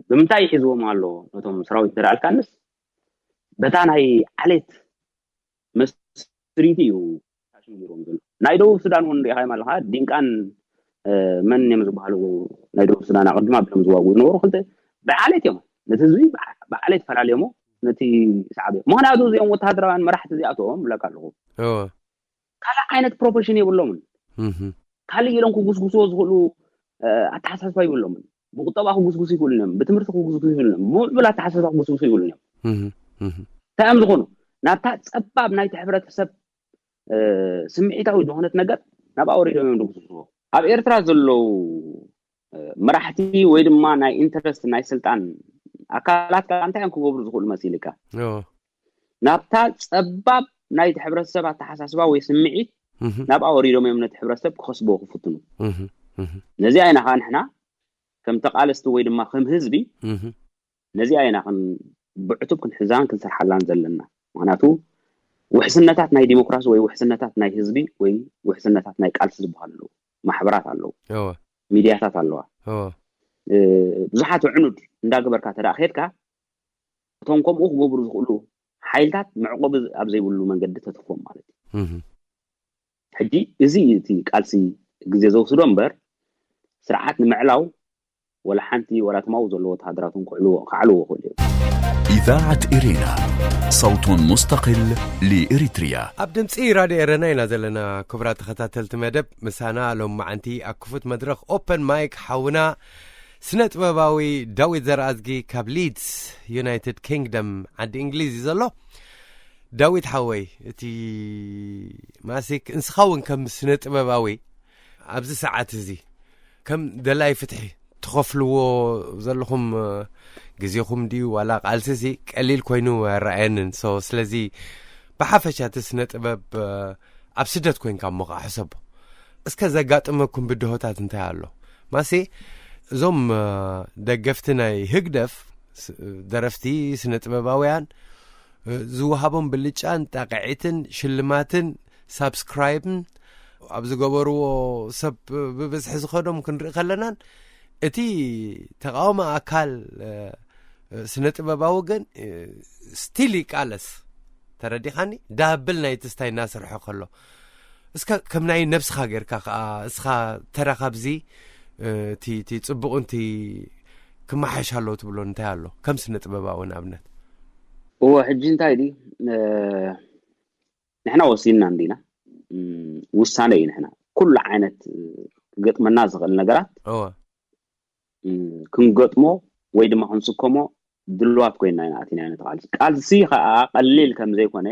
ብምንታይ ይሒዝዎም ኣሎ ነቶም ሰራዊት እንተ ኣልካንስ፣ በታ ናይ ዓሌት መስሪቲ እዩ ሽም ገይርዎም ዘሎ። ናይ ደቡብ ሱዳን እውን ሪኢኻዮም ኣለኻ። ዲንቃን መን እዮም ዝበሃሉ ናይ ደቡብ ሱዳን ኣቐድማ ብሎም ዝዋግኡ ዝነበሩ ክልተ ብዓሌት እዮም። ነቲ ህዝቢ ብዓሌት ፈላልዮሞ ነቲ ሰዓብ እዮም። ምክንያቱ እዚኦም ወታሃደራውያን መራሕቲ እዚኣቶም ብለካ ኣለኹ ካልእ ዓይነት ፕሮፌሽን የብሎምን። ካልእ ኢሎም ክጉስጉስዎ ዝኽእሉ ኣተሓሳስባ ይብሎምን። ብቁጠባ ክጉስጉሱ ይኽእሉ እዮም፣ ብትምህርቲ ክጉስጉሱ ይኽእሉ እዮም፣ ብምዕቡል ኣተሓሳስባ ክጉስጉሱ ይኽእሉ እዮም። እንታይ እዮም ዝኾኑ? ናብታ ጸባብ ናይቲ ሕብረተሰብ ስምዒታዊ ዝኾነት ነገር ናብኣ ወሪዶም እዮም ዝጉስጉስዎ። ኣብ ኤርትራ ዘለዉ መራሕቲ ወይ ድማ ናይ ኢንተረስት ናይ ስልጣን ኣካላት ከኣ እንታይ እዮም ክገብሩ ዝኽእሉ መሲልካ? ናብታ ጸባብ ናይቲ ሕብረተሰብ ኣተሓሳስባ ወይ ስምዒት ናብኣ ወሪዶም እዮም ነቲ ሕብረተሰብ ክኸስብዎ ክፍትኑ። ነዚኣ ኢና ከዓ ንሕና ከም ተቓለስቲ ወይ ድማ ከም ህዝቢ ነዚኣ ኢና ብዕቱብ ክንሕዛን ክንሰርሓላን ዘለና። ምክንያቱ ውሕስነታት ናይ ዲሞክራሲ ወይ ውሕስነታት ናይ ህዝቢ ወይ ውሕስነታት ናይ ቃልሲ ዝበሃሉ ኣለዉ፣ ማሕበራት ኣለዉ፣ ሚድያታት ኣለዋ። ብዙሓት ዕኑድ እንዳገበርካ ተደኣ ከድካ እቶም ከምኡ ክገብሩ ዝኽእሉ ሓይልታት መዕቆቢ ኣብ ዘይብሉ መንገዲ ተትኽፎም ማለት እዩ። ሕጂ እዚ እቲ ቃልሲ ግዜ ዘውስዶ እምበር ስርዓት ንምዕላው ወላ ሓንቲ ወላ ትማው ዘለዎ ወተሃደራትን ክዕልዎ ክዓልዎ ክእል እዮም። إذاعة إرينا، صوت مستقل لإريتريا. ኣብ ድምፂ ራድዮ ኤረና ኢና ዘለና። ክቡራት ተኸታተልቲ መደብ፣ ምሳና ሎም መዓንቲ ኣብ ክፉት መድረኽ ኦፐን ማይክ ሓውና ስነ ጥበባዊ ዳዊት ዘርኣዝጊ ካብ ሊድስ፣ ዩናይትድ ኪንግደም፣ ዓዲ እንግሊዝ እዩ ዘሎ። ዳዊት ሓወይ፣ እቲ ማሲክ እንስኻ እውን ከም ስነ ጥበባዊ ኣብዚ ሰዓት እዚ ከም ደላይ ፍትሒ ትኸፍልዎ ዘለኹም ግዜኹም ድዩ ዋላ ቃልሲ ሲ ቀሊል ኮይኑ ኣረኣየንን። ሶ ስለዚ ብሓፈሻ እቲ ስነ ጥበብ ኣብ ስደት ኮይንካ እሞ ከዓ ሕሰቦ እስከ ዘጋጥመኩም ብድሆታት እንታይ ኣሎ? ማሴ እዞም ደገፍቲ ናይ ህግደፍ ደረፍቲ ስነ ጥበባውያን ዝወሃቦም ብልጫን ጣቕዒትን ሽልማትን ሳብስክራይብን ኣብ ዝገበርዎ ሰብ ብብዝሒ ዝኸዶም ክንርኢ ከለናን እቲ ተቃወሚ ኣካል ስነ ጥበባዊ ግን ስቲል ይቃለስ። ተረዲኻኒ? ዳብል ናይ ትስታይ እናሰርሖ ከሎ እስከ ከም ናይ ነብስኻ ጌርካ ከዓ እስኻ ተረኻብዚ እቲ ጽቡቕን እቲ ክመሓሽ ኣለዎ ትብሎ እንታይ ኣሎ ከም ስነ ጥበባዊ ንኣብነት? እወ ሕጂ እንታይ ድዩ ንሕና ወሲንና እንዲና ውሳነ እዩ። ንሕና ኩሉ ዓይነት ክገጥመና ዝኽእል ነገራት ክንገጥሞ ወይ ድማ ክንስከሞ ድልዋት ኮይና ኢና ኣቲና ነቲ ቃልሲ። ቃልሲ ከዓ ቀሊል ከም ዘይኮነ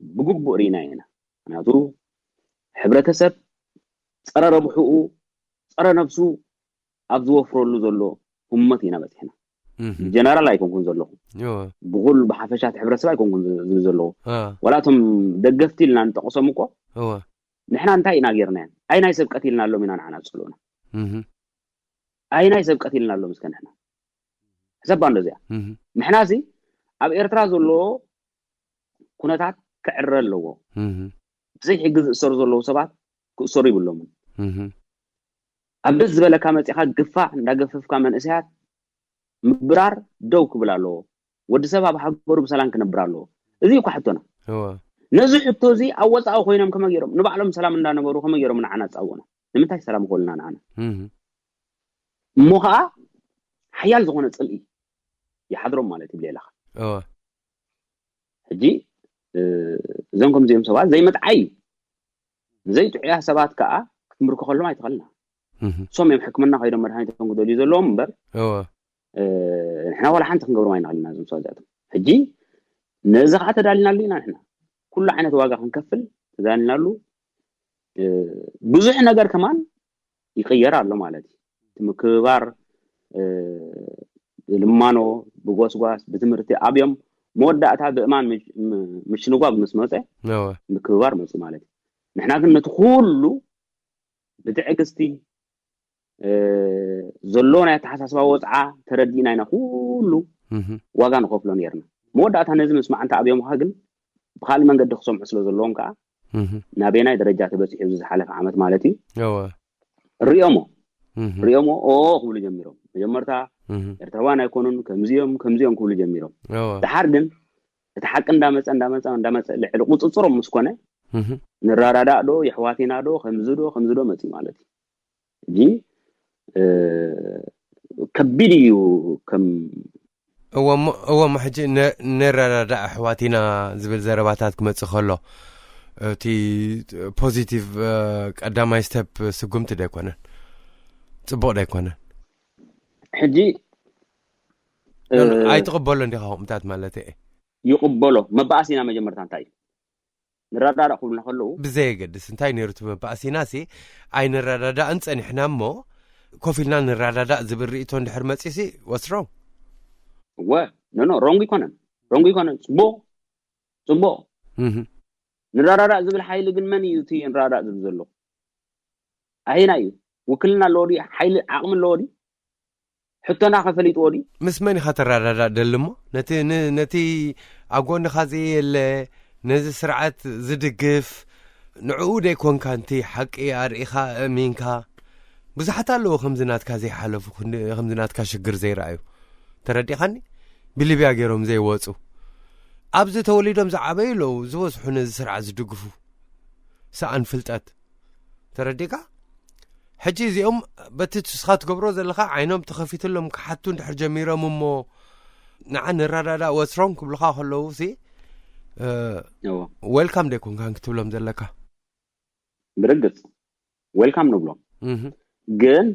ብግቡእ ርኢና ኢና። ምክንያቱ ሕብረተሰብ ፀረ ረብሕኡ ፀረ ነብሱ ኣብ ዝወፍረሉ ዘሎ ህሞት ኢና በፂሕና። ጀነራል ኣይኮንኩን ዘለኹ፣ ብኩሉ ብሓፈሻ እቲ ሕብረተሰብ ኣይኮንኩን ዝብል ዘለኹ። ዋላ እቶም ደገፍቲ ኢልና ንጠቕሶም እኮ ንሕና እንታይ ኢና ጌርናዮም? ኣይ ናይ ሰብ ቀቲልና ኣሎም ኢና ንዓና ዝፀልኡና። ኣይ ናይ ሰብ ቀቲልና ኣሎም እስከ ንሕና ሕሰባ እንዶ እዚኣ። ንሕና እዚ ኣብ ኤርትራ ዘሎ ኩነታት ክዕረ ኣለዎ። ብዘይ ሕጊ ዝእሰሩ ዘለዉ ሰባት ክእሰሩ ይብሎምን። ኣብ ደስ ዝበለካ መፂኻ ግፋዕ እንዳገፈፍካ መንእሰያት ምብራር ደው ክብል ኣለዎ። ወዲ ሰብ ኣብ ሃገሩ ብሰላም ክነብር ኣለዎ። እዚ እኳ ሕቶና። ነዚ ሕቶ እዚ ኣብ ወፃኢ ኮይኖም ከመይ ገይሮም ንባዕሎም ሰላም እንዳነበሩ ከመይ ገይሮም ንዓና ዝፃውዑና? ንምንታይ ሰላም ክበሉና ንዓና? እሞ ከዓ ሓያል ዝኾነ ፅልኢ ይሓድሮም ማለት ይብለየለኻ። ሕጂ እዞም ከምዚኦም ሰባት ዘይመጥዓይ ንዘይጥዑያ ሰባት ከዓ ክትምርኮ ከሎም ኣይትኸልና። እሶም እዮም ሕክምና ከይዶም መድሃኒቶም ክደልዩ ዘለዎም እምበር ንሕና ዋላ ሓንቲ ክንገብሮም ኣይንኽእል ኢና እዞም ሰባት እዚኣቶም። ሕጂ ነዚ ከዓ ተዳሊናሉ ኢና ንሕና ኩሉ ዓይነት ዋጋ ክንከፍል ተዳሊናሉ። ብዙሕ ነገር ከማን ይቕየር ኣሎ ማለት እዩ። እቲ ምክብባር፣ እ፣ ብልማኖ፣ ብጎስጓስ፣ ብትምህርቲ ኣብዮም፣ መወዳእታ ብእማን ምሽ-፣ ም-፣ ምሽንጓግ ምስ መጸ፣ እወ። ምክብባር መጽኡ ማለት እዩ። ንሕና ግን ነቲ ኩሉ ብትዕግስቲ፣ እ፣ ዘሎ ናይ ኣተሓሳስባ ወጽዓ ተረዲእና ኢና ኩሉ እህ። ዋጋ ንኸፍሎ ነይርና። መወዳእታ ነዚ ምስማዕ እንተ ኣብዮምኻ ግን ብኻልእ መንገዲ ክሰምዑ ስለ ዘለዎም ከዓ እህ። ናበየናይ ደረጃ ተበጺሑ እዚ ዝሓለፈ ዓመት ማለት እዩ። እወ። ሪኦሞ። እህ። ሪኦሞ ኦ ክብሉ ጀሚሮም። መጀመርታ እህ። ኤርትራውያን ኣይኮኑን፣ ከምዚኦም፣ ከምዚኦም ክብሉ ጀሚሮም። እወ። ድሓር ግን እቲ ሓቂ እንዳመጸ፣ እንዳመጸ፣ እንዳመጸ ልዕሊ ቁጽጽሮም ምስ ኮነ እህ። ንረዳዳእ ዶ፣ የሕዋት ኢና ዶ፣ ከምዚ ዶ፣ ከምዚ ዶ መጺኡ ማለት እዩ። ሕጂ፣ እ፣ ከቢድ እዩ ከም እወ እሞ፣ እወ እሞ ሕጂ ነ-፣ ንረዳዳእ ኣሕዋት ኢና ዝብል ዘረባታት ክመጽእ ከሎ፣ እቲ ፖዚቲቭ፣ እ፣ ቀዳማይ ስቴፕ ስጉምቲ ዶ ኣይኮነን? ጽቡቕ ዶ ኣይኮነን? ሕጂ፣ እ፣ ኣይትቕበሎ እንዲኻ ከምኡታት ማለት እየ። ይቕበሎ። መባኣሲና መጀመርታ እንታይ እዩ? ንረዳዳእ ክብሉና ከለዉ ብዘየገድስ እንታይ ነይሩ እቲ መባእሲናሲ፣ ኣይንረዳዳእን ጸኒሕና እሞ፣ ኮፍ ኢልና ንረዳዳእ ዝብል ርእይቶ እንድሕር መጺሲ፣ what's wrong? እወ፣ ኖ፣ ኖ፣ ሮንግ ይኮነን። ሮንግ ይኮነን። ጽቡቕ፣ ጽቡቕ። እህ። ንረዳዳእ ዝብል ሓይሊ ግን መን እዩ እቲ ንረዳዳእ ዝብል ዘሎ? ኣየናይ እዩ? ውክልና ኣለዎ ድዩ? ሓይሊ፣ ዓቕሚ ኣለዎ ድዩ? ሕቶና ከ ፈሊጥዎ ድዩ? ምስ መን ኢኻ ተረዳዳእ ደሊ እሞ? ነቲ፣ ን-፣ ነቲ ኣብ ጎንኻ ዘየለ፣ ነዚ ስርዓት ዝድግፍ፣ ንዕኡ ደይኮንካ፣ ነቲ ሓቂ ኣርኢኻ፣ ኣእሚንካ። ብዙሓት ኣለዉ ከምዚ ናትካ ዘይሓለፉ፣ ክንዲ-፣ ከምዚ ናትካ ሽግር ዘይረኣዩ። ተረዲኻኒ? ብሊብያ ገይሮም ዘይወጹ። ኣብዚ ተወሊዶም ዝዓበዩ ኣለዉ፣ ዝበዝሑ ነዚ ስርዓት ዝድግፉ። ሰኣን ፍልጠት። ተረዲእካ? ሕጂ እዚኦም በቲ ንስኻ ትገብሮ ዘለኻ ዓይኖም ተኸፊትሎም ክሓቱ እንድሕር ጀሚሮም እሞ፣ ንዓ ንረዳዳእ፣ what's wrong ክብሉኻ ከለዉ ሲ፣ እ፣ እዎ። ዌልካም ዶ ኣይኮንካን ክትብሎም ዘለካ? ብርግጽ፣ ዌልካም ንብሎም። እህ። ግን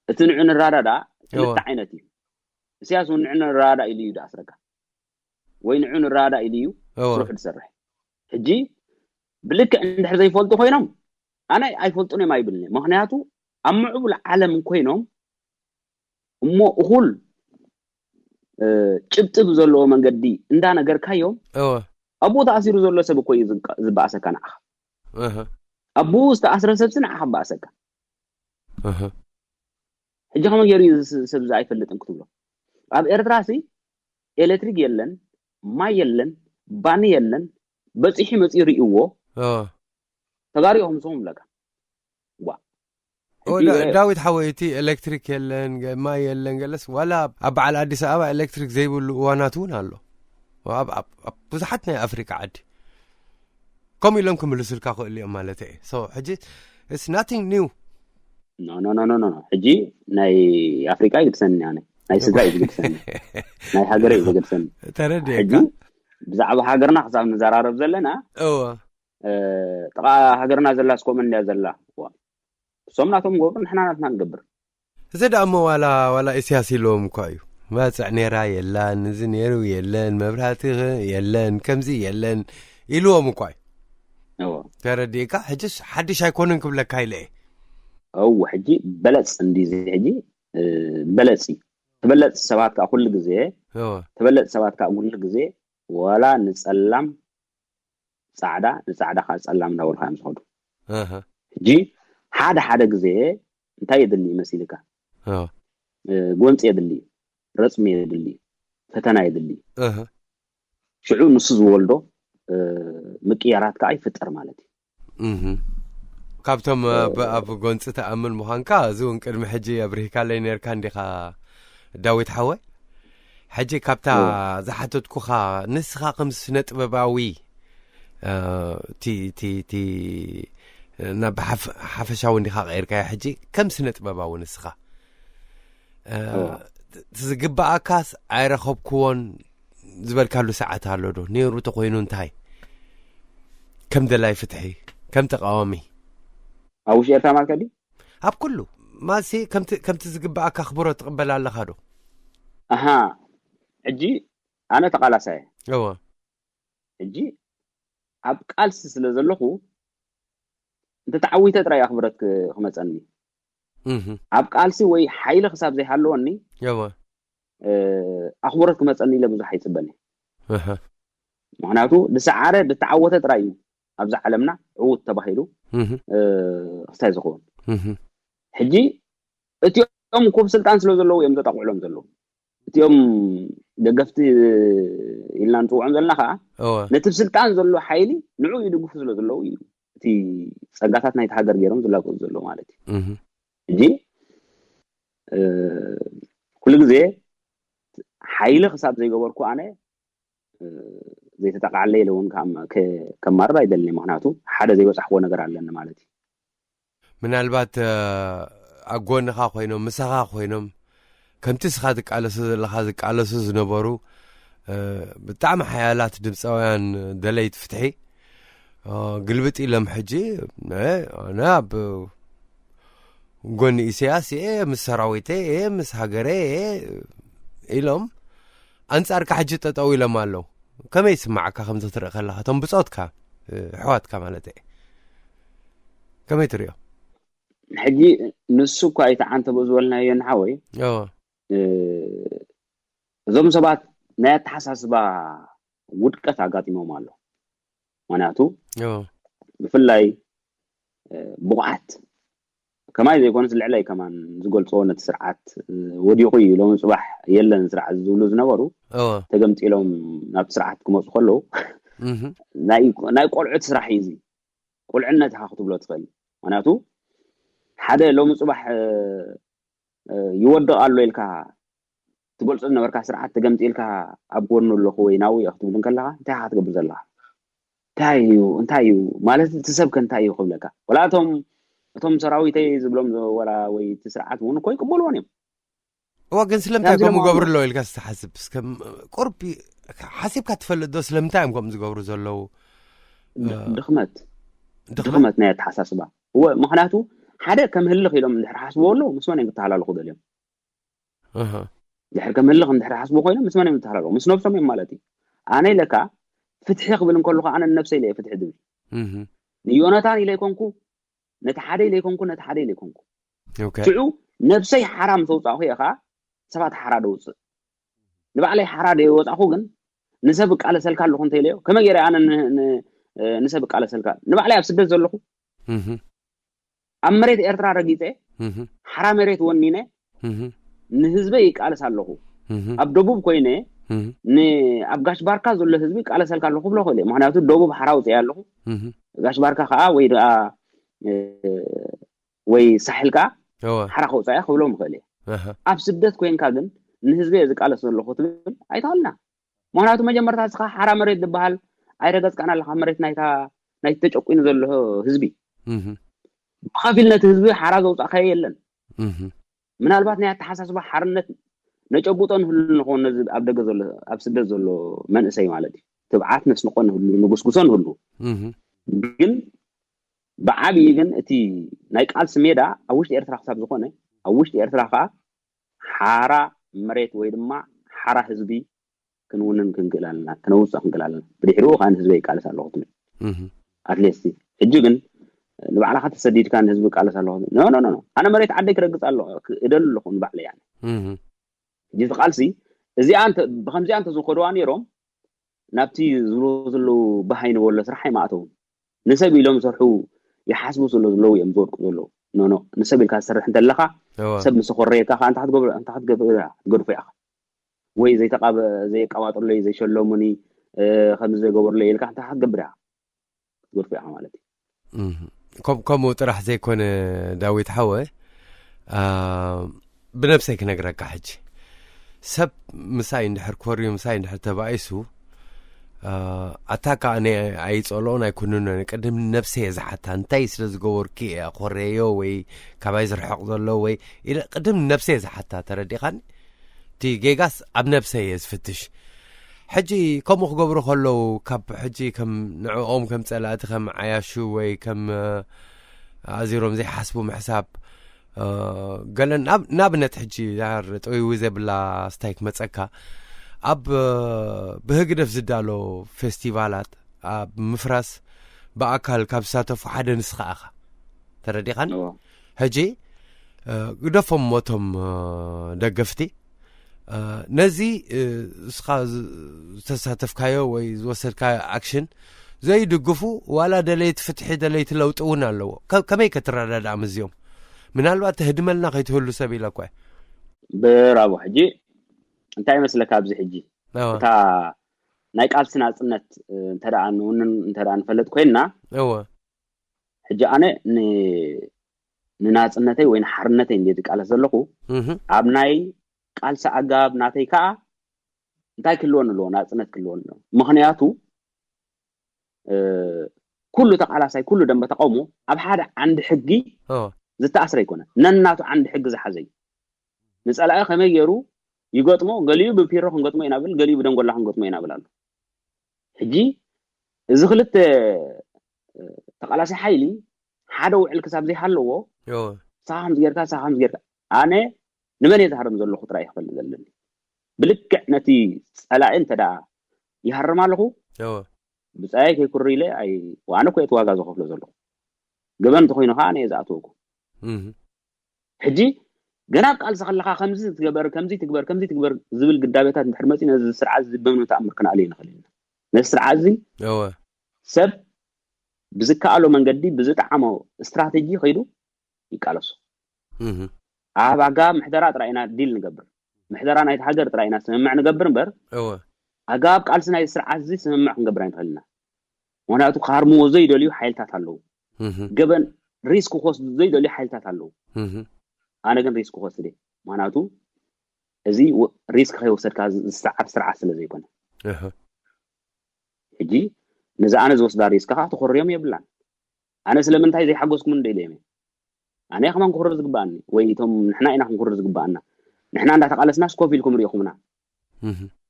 እቲ ንዑ ንረዳዳእ ክልተ እዎ። ዓይነት እዩ። ኢሳያስ እውን ንዑ ንረዳዳእ ኢሉ እዩ ዝኣስረካ። ወይ ንዑ ንረዳዳእ ኢሉ እዩ እዎ። ስርሑ ዝሰርሕ። ሕጂ ብልክዕ እንድሕር ዘይፈልጡ ኮይኖም፣ ኣነ ኣይፈልጡን እዮም ኣይብልን እየ። ምኽንያቱ ኣብ ምዕቡል ዓለም ኮይኖም እሞ እኹል፣ እ፣ ጭብጢ ብዘለዎ መንገዲ እንዳነገርካዮም፣ እዎ። ኣብኡ ተኣሲሩ ዘሎ ሰብ እኮ እዩ ዝንቀ-፣ ዝበኣሰካ ንዓኻ። እህ። ኣብኡ ዝተኣስረ ሰብሲ ንዓኻ ይበኣሰካ። እህ። ሕጂ ከመይ ገይሩ እዩ እዚ ሰብ እዚ ኣይፈልጥን ክትብሎ? ኣብ ኤርትራ ሲ ኤሌክትሪክ የለን፣ ማይ የለን፣ ባኒ የለን፣ በጺሑ መጺኡ ርእይዎ፣ እዎ። ተጋሩ ኢኹም ንስኹም ይብለካ። ዋ። ኦ፣ ሕጂ ዳ-፣ ዳዊት ሓወይ፣ እቲ ኤሌክትሪክ የለን፣ ገ-፣ ማይ የለን፣ ገለስ ዋላ ኣብ በዓል ኣዲስ ኣበባ ኤሌክትሪክ ዘይብሉ እዋናት እውን ኣሎ። ኣብ፣ ኣብ፣ ኣብ ብዙሓት ናይ ኣፍሪቃ ዓዲ ከምኡ ኢሎም ክምልሱልካ ክእሉ እዮም ማለት እየ። So፣ ሕጂ it's nothing new። ኖ፣ ኖ፣ ኖ፣ ኖ፣ ኖ፣ ኖ። ሕጂ ናይ ኣፍሪቃ ይግድሰኒ ኣነ። ናይ ስድራ እዩ ዝግድሰኒ። ናይ ሃገረ እዩ ዝግድሰኒ። ተረዲኤካ። ሕጂ ብዛዕባ ሃገርና ክሳብ ንዘራረብ ዘለና፣ እወ። እ፣ ጥቓ ሃገርና ዘላ ስኮመን እንድያ ዘላ። እዋ። እሶም ናቶም ገብሩ፣ ንሕና ናትና ንገብር። እዚ ደኣ እሞ ዋላ፣ ዋላ ኢሳያስ ኢልዎም እኳ እዩ። መጽዕ ነይራ የላን፣ እዚ ነይሩ የለን፣ መብራህቲ የለን፣ ከምዚ የለን ኢልዎም እኳ እዩ። እዎ። ተረዲእካ? ሕጅስ ሓድሽ ኣይኮነን ክብለካ ኢለ እየ። እዎ፣ ሕጂ በለጽ እንዲ እዚ ሕጂ፣ እ፣ በለጽ እዩ። ተበለጽ ሰባት ከኣ ኩሉ ግዜ፣ እዎ። ተበለጽ ሰባት ከኣ ኩሉ ግዜ ዋላ ንጸላም ጻዕዳ፣ ንጻዕዳ ከኣ ጸላም እንዳበልካ እዮም ዝኸዱ። ኣሃ። ሕጂ ሓደ ሓደ ግዜ እንታይ የድሊ መሲልካ? ኣዎ። እ፣ ጎንጺ የድሊ፣ ረጽሚ የድሊ፣ ፈተና የድሊ። ኣሃ። ሽዑ ንሱ ዝወልዶ፣ እ፣ ምቅያራት ከኣ ይፍጠር ማለት እዩ። እህ። ካብቶም፣ እ፣ ብ-፣ ኣብ ጎንጺ ትኣምን ምዃንካ፣ እዚ እውን ቅድሚ ሕጂ ኣብሪህካለይ ነርካ እንዲኻ ዳዊት ሓወይ። ሕጂ ካብታ እዎ። ዝሓተትኩኻ፣ ንስኻ ከም ስነ ጥበባዊ፣ እ፣ እቲ፣ እቲ፣ እቲ፣ ናብ ሓፍ-፣ ሓፈሻዊ እንዲኻ ቀይርካዮ። ሕጂ ከም ስነ ጥበባዊ ንስኻ፣ እ፣ እዎ። እቲ ዝግብኣካስ ኣይረኸብክዎን ዝበልካሉ ሰዓት ኣሎ ዶ? ነይሩ ተኾይኑ እንታይ? ከም ደላይ ፍትሒ፣ ከም ተቃዋሚ። ኣብ ውሽጢ ኤርትራ ማለት ከዲ? ኣብ ኩሉ። ማሲ ከምቲ፣ ከምቲ ዝግብኣካ ኣኽብሮት ትቕበል ኣለኻ ዶ? ኣሃ። ሕጂ ኣነ ተቓላሳይ እየ። እወ። ሕጂ ኣብ ቃልሲ ስለ ዘለኹ፣ እንተ ተዓዊተ ጥራይ ኣኽብረት ክ-፣ ክመጸኒ። እህ፣ ኣብ ቃልሲ ወይ ሓይሊ ክሳብ ዘይሃለወኒ፣ እወ። እ፣ ኣኽብሮት ክመጸኒ ኢለ ብዙሕ ኣይጽበን እየ። እህ። ምኽንያቱ ዝሰዓረ ዝተዓወተ ጥራይ እዩ ኣብዚ ዓለምና ዕዉት ተባሂሉ፣ እህ። እ፣ ክስታይ ዝኸውን። እህ። ሕጂ እቲኦም ኮብ ስልጣን ስለ ዘለዉ እዮም ዘጣቕዕሎም ዘለዉ። እቲኦም ደገፍቲ ኢልና ንጽውዖም ዘለና ከኣ፣ እወ። ነቲ ብስልጣን ዘሎ ሓይሊ ንዑ ይድግፉ ስለ ዘለዉ እዩ እቲ ጸጋታት ናይቲ ሃገር ገይሮም ዝላገጹ ዘለዉ ማለት እዩ። እህ። ሕጂ፣ እ፣ ኩሉ ግዜ ሓይሊ ክሳብ ዘይገበርኩ ኣነ፣ እ፣ ዘይተጠቃዕለ ኢለ እውን ከኣም-፣ ከ-፣ ከማርር ኣይደልን እየ። ምኽንያቱ ሓደ ዘይበጻሕክዎ ነገር ኣለኒ ማለት እዩ። ምናልባት፣ እ፣ ኣብ ጎንኻ ኮይኖም፣ ምሳኻ ኮይኖም፣ ከምቲ እስኻ ትቃለሶ ዘለኻ ዝቃለሱ ዝነበሩ፣ እ፣ ብጣዕሚ ሓያላት ድምፃውያን ደለይቲ ፍትሒ፣ እ፣ ግልብጥ ኢሎም ሕጂ፣ እ፣ ኣነ ኣብ ጎኒ ኢሳያስ እየ፣ ምስ ሰራዊተይ እየ፣ ምስ ሃገረይ እየ ኢሎም ኣንጻርካ ሕጂ ጠጠው ኢሎም ኣለዉ። ከመይ ይስማዓካ ከምዚ ክትርኢ ከለኻ? እቶም ብጾትካ፣ እ፣ ኣሕዋትካ ማለት እየ። ከመይ ትርእዮ? ሕጂ ንሱ እኳ ኣይተዓንተቦ ዝበልናዮ ንሓወይ፣ እዎ። እ፣ እዞም ሰባት ናይ ኣተሓሳስባ ውድቀት ኣጋጢሞም ኣሎ። ምኽንያቱ እዎ። ብፍላይ፣ እ፣ ብቑዓት ከማይ ዘይኮነስ ልዕለይ ከማን ዝገልጽዎ ነቲ ስርዓት፣ እ፣ ወዲቑ እዩ፣ ሎሚ ጽባሕ የለን ስርዓት ዝብሉ ዝነበሩ እዎ። ተገምጢሎም ናብቲ ስርዓት ክመጹ ከለዉ እህ። ናይ፣ ናይ ቆልዑት ስራሕ እዩ እዚ። ቁልዕነት ኢኻ ክትብሎ ትኽእል። ምኽንያቱ ሓደ ሎሚ ጽባሕ፣ እ፣ እ፣ ይወድቕ ኣሎ ኢልካ ትገልጾ ዝነበርካ ስርዓት ተገምጢልካ ኣብ ጎኑ ኣለኹ ወይ ናብኡ እየ ክትብል እንከለኻ እንታይ ኢኻ ክትገብር ዘለኻ? እንታይ እዩ፣ እንታይ እዩ ማለት እቲ ሰብከ እንታይ እዩ ክብለካ? ወላ እቶም፣ እቶም ሰራዊተይ ዝብሎም ወላ ወይ እቲ ስርዓት እውን እኮ ይቅበልዎን እዮም። እዋ ግን ስለምንታይ ከምዚ ከምኡ ኢሎም ገብሩ ኣለዉ ኢልካ ዝተሓስብ? እስከ ቁርቢ ሓሲብካ ትፈልጥ ዶ ስለምንታይ እዮም ከምኡ ዝገብሩ ዘለዉ? ድ-፣ እ፣ ድኽመት። ድኽመት? ድኽመት ናይ ኣተሓሳስባ። እወ፣ ምኽንያቱ ሓደ ከም ህልኽ ኢሎም እንድሕር ሓስብዎ ኣለዉ፣ ምስ መን እዮም ክተሃላለኹ ደልዮም? እህ። ድሕር ከም ህልኽ እንድሕር ሓስቡ ኮይኖም ምስ መን እዮም ዝተሃላለኹ? ምስ ነብሶም እዮም ማለት እዩ። ኣነ ኢለካ ፍትሒ ክብል እንከለኹ ኣነ ንነብሰይ ኢለ እየ ፍትሒ ዝብል። እህ። ንዮናታን ኢለ ኣይኮንኩ፣ ነቲ ሓደ ኢለ ኣይኮንኩ፣ ነቲ ሓደ ኢለ ኣይኮንኩ። ኦኬ። ሽዑ ነብሰይ ሓራ ምስ ኣውጻእኹ እየ ኸኣ ሰባት ሓራ ደውጽእ። ንባዕለይ ሓራ ደይወጻእኹ ግን ንሰብ እቃለሰልካ ኣለኹ እንተኢለዮ፣ ከመይ ገይረ ኣነ ን-፣ ን-፣ ንሰብ እቃለሰልካ? ንባዕለይ ኣብ ስደት ዘለኹ፣ እህ። ኣብ መሬት ኤርትራ ረጊጸ፣ እህ። ሓራ መሬት ወኒነ፣ እህ። ንህዝበይ ይቃለስ ኣለኹ። እህ። ኣብ ደቡብ ኮይነ፣ እህ። ን-፣ ኣብ ጋሽ ባርካ ዘሎ ህዝቢ ይቃለሰልካ ኣለኹ ክብሎ ክእል እየ። ምኽንያቱ ደቡብ ሓራ ኣውጽኤ ኣለኹ። እህ። ጋሽ ባርካ ከኣ ወይ ደኣ፣ እ፣ ወይ ሳሕል ከኣ እወ። ሓራ ከውጻእያ ክብሎም ይኽእል እየ። ኣሃ። ኣብ ስደት ኮይንካ ግን ንህዝቢ እየ ዝቃለስ ዘለኹ ትብል ኣይትሃልና። ምኽንያቱ መጀመርታ እስኻ ሓራ መሬት ዝበሃል ኣይረገጽካን ኣለኻ፣ መሬት ናይታ፣ ናይቲ ተጨቁኑ ዘሎ ህዝቢ። እህ። ብኸፊል ነቲ ህዝቢ ሓራ ዘውጻእካዮ የለን። እህ። ምናልባት ናይ ኣተሓሳስባ ሓርነት ነጨቡጦ ንህሉ ንኸውን ነዚ ኣብ ደገ ዘሎ፣ ኣብ ስደት ዘሎ መንእሰይ ማለት እዩ። ትብዓት ነስንቆ ንህሉ፣ ንጉስጉሶ ንህሉ። እህ። ግን ብዓብዪ ግን እቲ ናይ ቃልሲ ሜዳ ኣብ ውሽጢ ኤርትራ ክሳብ ዝኾነ፣ ኣብ ውሽጢ ኤርትራ ከኣ ሓራ መሬት ወይ ድማ ሓራ ህዝቢ ክንውንን ክንክእል ኣለና፣ ክነውጽእ ክንክእል ኣለና። ብድሕሪኡ ከኣ ንህዝበይ ይቃለስ ኣለኹ ትብል። እህ። ኣትሊስት ሕጂ ግን ንባዕልኻ ተሰዲድካ ንህዝቢ ይቃለስ ኣለኹ ትብል። ኖ፣ ኖ፣ ኖ፣ ኖ። ኣነ መሬት ዓደይ ክረግጽ ኣለኹ፣ ክእደሉ ኣለኹ ንባዕለይ ኣነ። እህ። ሕጂ እቲ ቃልሲ እዚኣ እንተ-፣ ብኸምዚኣ እንተ ዝኸድዋ ነይሮም ናብቲ ዝብሎ ዘለዉ በሃይ ንበሎ ስራሕ ኣይማእተውን። ንሰብ ኢሎም ዝሰርሑ ይሓስቡ ስለ ዘለዉ እዮም ዝወድቁ ዘለዉ። ኖ፣ ኖ፣ ንሰብ ኢልካ ዝሰርሕ እንተለኻ፣ እወ። ሰብ ምስ ኮረየካ ከኣ እንታይ ክትገብር፣ እንታይ ክትገብር ኢኻ? ክትገድፎ ኢኻ። ወይ ዘይተቃበ-፣ ዘይቀባጥርለይ፣ ዘይሸለሙኒ፣ እ፣ ከምዚ ዘይገበርለይ ኢልካ እንታይ ክትገብር ኢኻ? ክትገድፎ ኢኻ ማለት እዩ። እህ። ከም-፣ ከምኡ ጥራሕ ዘይኮነ ዳዊት ሓወ፣ አ፣ ብነብሰይ ክነግረካ ሕጂ። ሰብ ምሳይ እንድሕር ኮርዩ፣ ምሳይ እንድሕር ተባኢሱ፣ አ፣ ኣታ ከኣ ኣነ ኣይጸልኦን ኣይኩንኖን። ቅድም ነብሰይ እየ ዝሓታ። እንታይ ስለ ዝገበርኩ እየ ኮረዮ ወይ ካባይ ዝርሕቕ ዘሎ ወይ ኢለ ቅድም ነብሰይ እየ ዝሓታ። ተረዲኻኒ? እቲ ጌጋስ ኣብ ነብሰይ እየ ዝፍትሽ። ሕጂ ከምኡ ክገብሩ ከለዉ፣ ካብ ሕጂ ከም ንዕኦም ከም ጸላእቲ፣ ከም ዓያሹ ወይ ከም፣ እ፣ ኣዚሮም ዘይሓስቡ ምሕሳብ፣ እ፣ ገለን ኣብ-፣ ንኣብነት ሕጂ ዳር ጥውይዊ ዘብላ ስታይ ክመጸካ፣ ኣብ፣ እ፣ ብህግደፍ ዝዳሎ ፌስቲቫላት ኣብ ምፍራስ ብኣካል ካብ ዝሳተፉ ሓደ ንስኻ ኢኻ። ተረዲኻን? እዎ። ሕጂ ግደፎም ሞቶም ደገፍቲ ነዚ እስኻ ዝተሳተፍካዮ ወይ ዝወሰድካዮ ኣክሽን ዘይድግፉ ዋላ ደለይቲ ፍትሒ ደለይቲ ለውጢ እውን ኣለዎ። ከመይ ከትረዳድኣ ምስዚኦም? ምናልባት ተህድመልና ከይትህሉ ሰብ ኢለ እኳ። ብራቦ ሕጂ እንታይ ይመስለካ? ኣብዚ ሕጂ እታ ናይ ቃልሲ ናፅነት እንተ ንውንን እንተ ንፈልጥ ኮይንና፣ እወ ሕጂ ኣነ ንናፅነተይ ወይ ንሓርነተይ እንደ ዝቃለስ ዘለኹ፣ ኣብ ናይ ቃልሲ ኣጋብ ናተይ ከዓ እንታይ ክህልወኒ ኣለዎ? ናፅነት ክህልወኒ ኣለዎ። ምክንያቱ ኩሉ ተቃላሳይ፣ ኩሉ ደንበ ተቃውሞ ኣብ ሓደ ዓንዲ ሕጊ ዝተኣስረ ኣይኮነ፣ ነናቱ ዓንዲ ሕጊ ዝሓዘ እዩ። ንፀላኢ ከመይ ገይሩ ይገጥሞ፣ ገሊኡ ብፒሮ ክንገጥሞ ኢና ብል፣ ገሊኡ ብደንጎላ ክንገጥሞ ኢና ብል ኣሎ። ሕጂ እዚ ክልተ ተቃላሳይ ሓይሊ ሓደ ውዕል ክሳብ ዘይሃለዎ፣ ሳኻ ከምዚ ጌርካ፣ ሳኻ ከምዚ ጌርካ፣ ኣነ ንመን እየ ዝሃርም ዘለኹ ጥራይ ክፈልጥ ዘለኒ። ብልክዕ ነቲ ፀላኢ እንተ ደኣ ይሃርም ኣለኹ፣ ብፃይ ከይኩሪ ኢለ ኣነ ኮ እቲ ዋጋ ዝኸፍሎ ዘለኹ። ገበን እንተኮይኑ ከዓ ኣነ እየ ዝኣትወኩም። ሕጂ ገና ኣብ ቃልሲ ከለካ ከምዚ ትገበር፣ ከምዚ ትግበር፣ ከምዚ ትግበር ዝብል ግዳቤታት እንድሕር መፂ፣ ነዚ ስርዓት እዚ ብምንም ተኣምር ክንኣልዮ ንኽእል ኢና። ነዚ ስርዓት እዚ ሰብ ብዝከኣሎ መንገዲ ብዝጠዓሞ ስትራቴጂ ከይዱ ይቃለሶ። ኣብ ኣጋብ ምሕደራ ጥራይ ኢና ዲል ንገብር፣ ምሕደራ ናይቲ ሃገር ጥራይ ኢና ስምምዕ ንገብር እምበር፣ ኣጋብ ቃልሲ ናይ ስርዓት እዚ ስምምዕ ክንገብር ኣይንኽእል ኢና። ምክንያቱ ክሃርምዎ ዘይደልዩ ሓይልታት ኣለዉ። ገበን ሪስክ ክወስዱ ዘይደልዩ ሓይልታት ኣለዉ። ኣነ ግን ሪስክ ክወስድ እየ። ምክንያቱ እዚ ሪስክ ከይወሰድካ ዝሰዓብ ስርዓት ስለ ዘይኮነ፣ ሕጂ ነዚ ኣነ ዝወስዳ ሪስክ ከዓ ተኮርዮም የብላን። ኣነ ስለምንታይ ዘይሓገዝኩም እንደ ኢለዮም፣ ኣነ ከማን ክኽርር ዝግባኣኒ ወይ እቶም ንሕና ኢና ክንክርር ዝግባኣና። ንሕና እንዳተቃለስና ስኮፍ ኢልኩም ርኢኹምና፣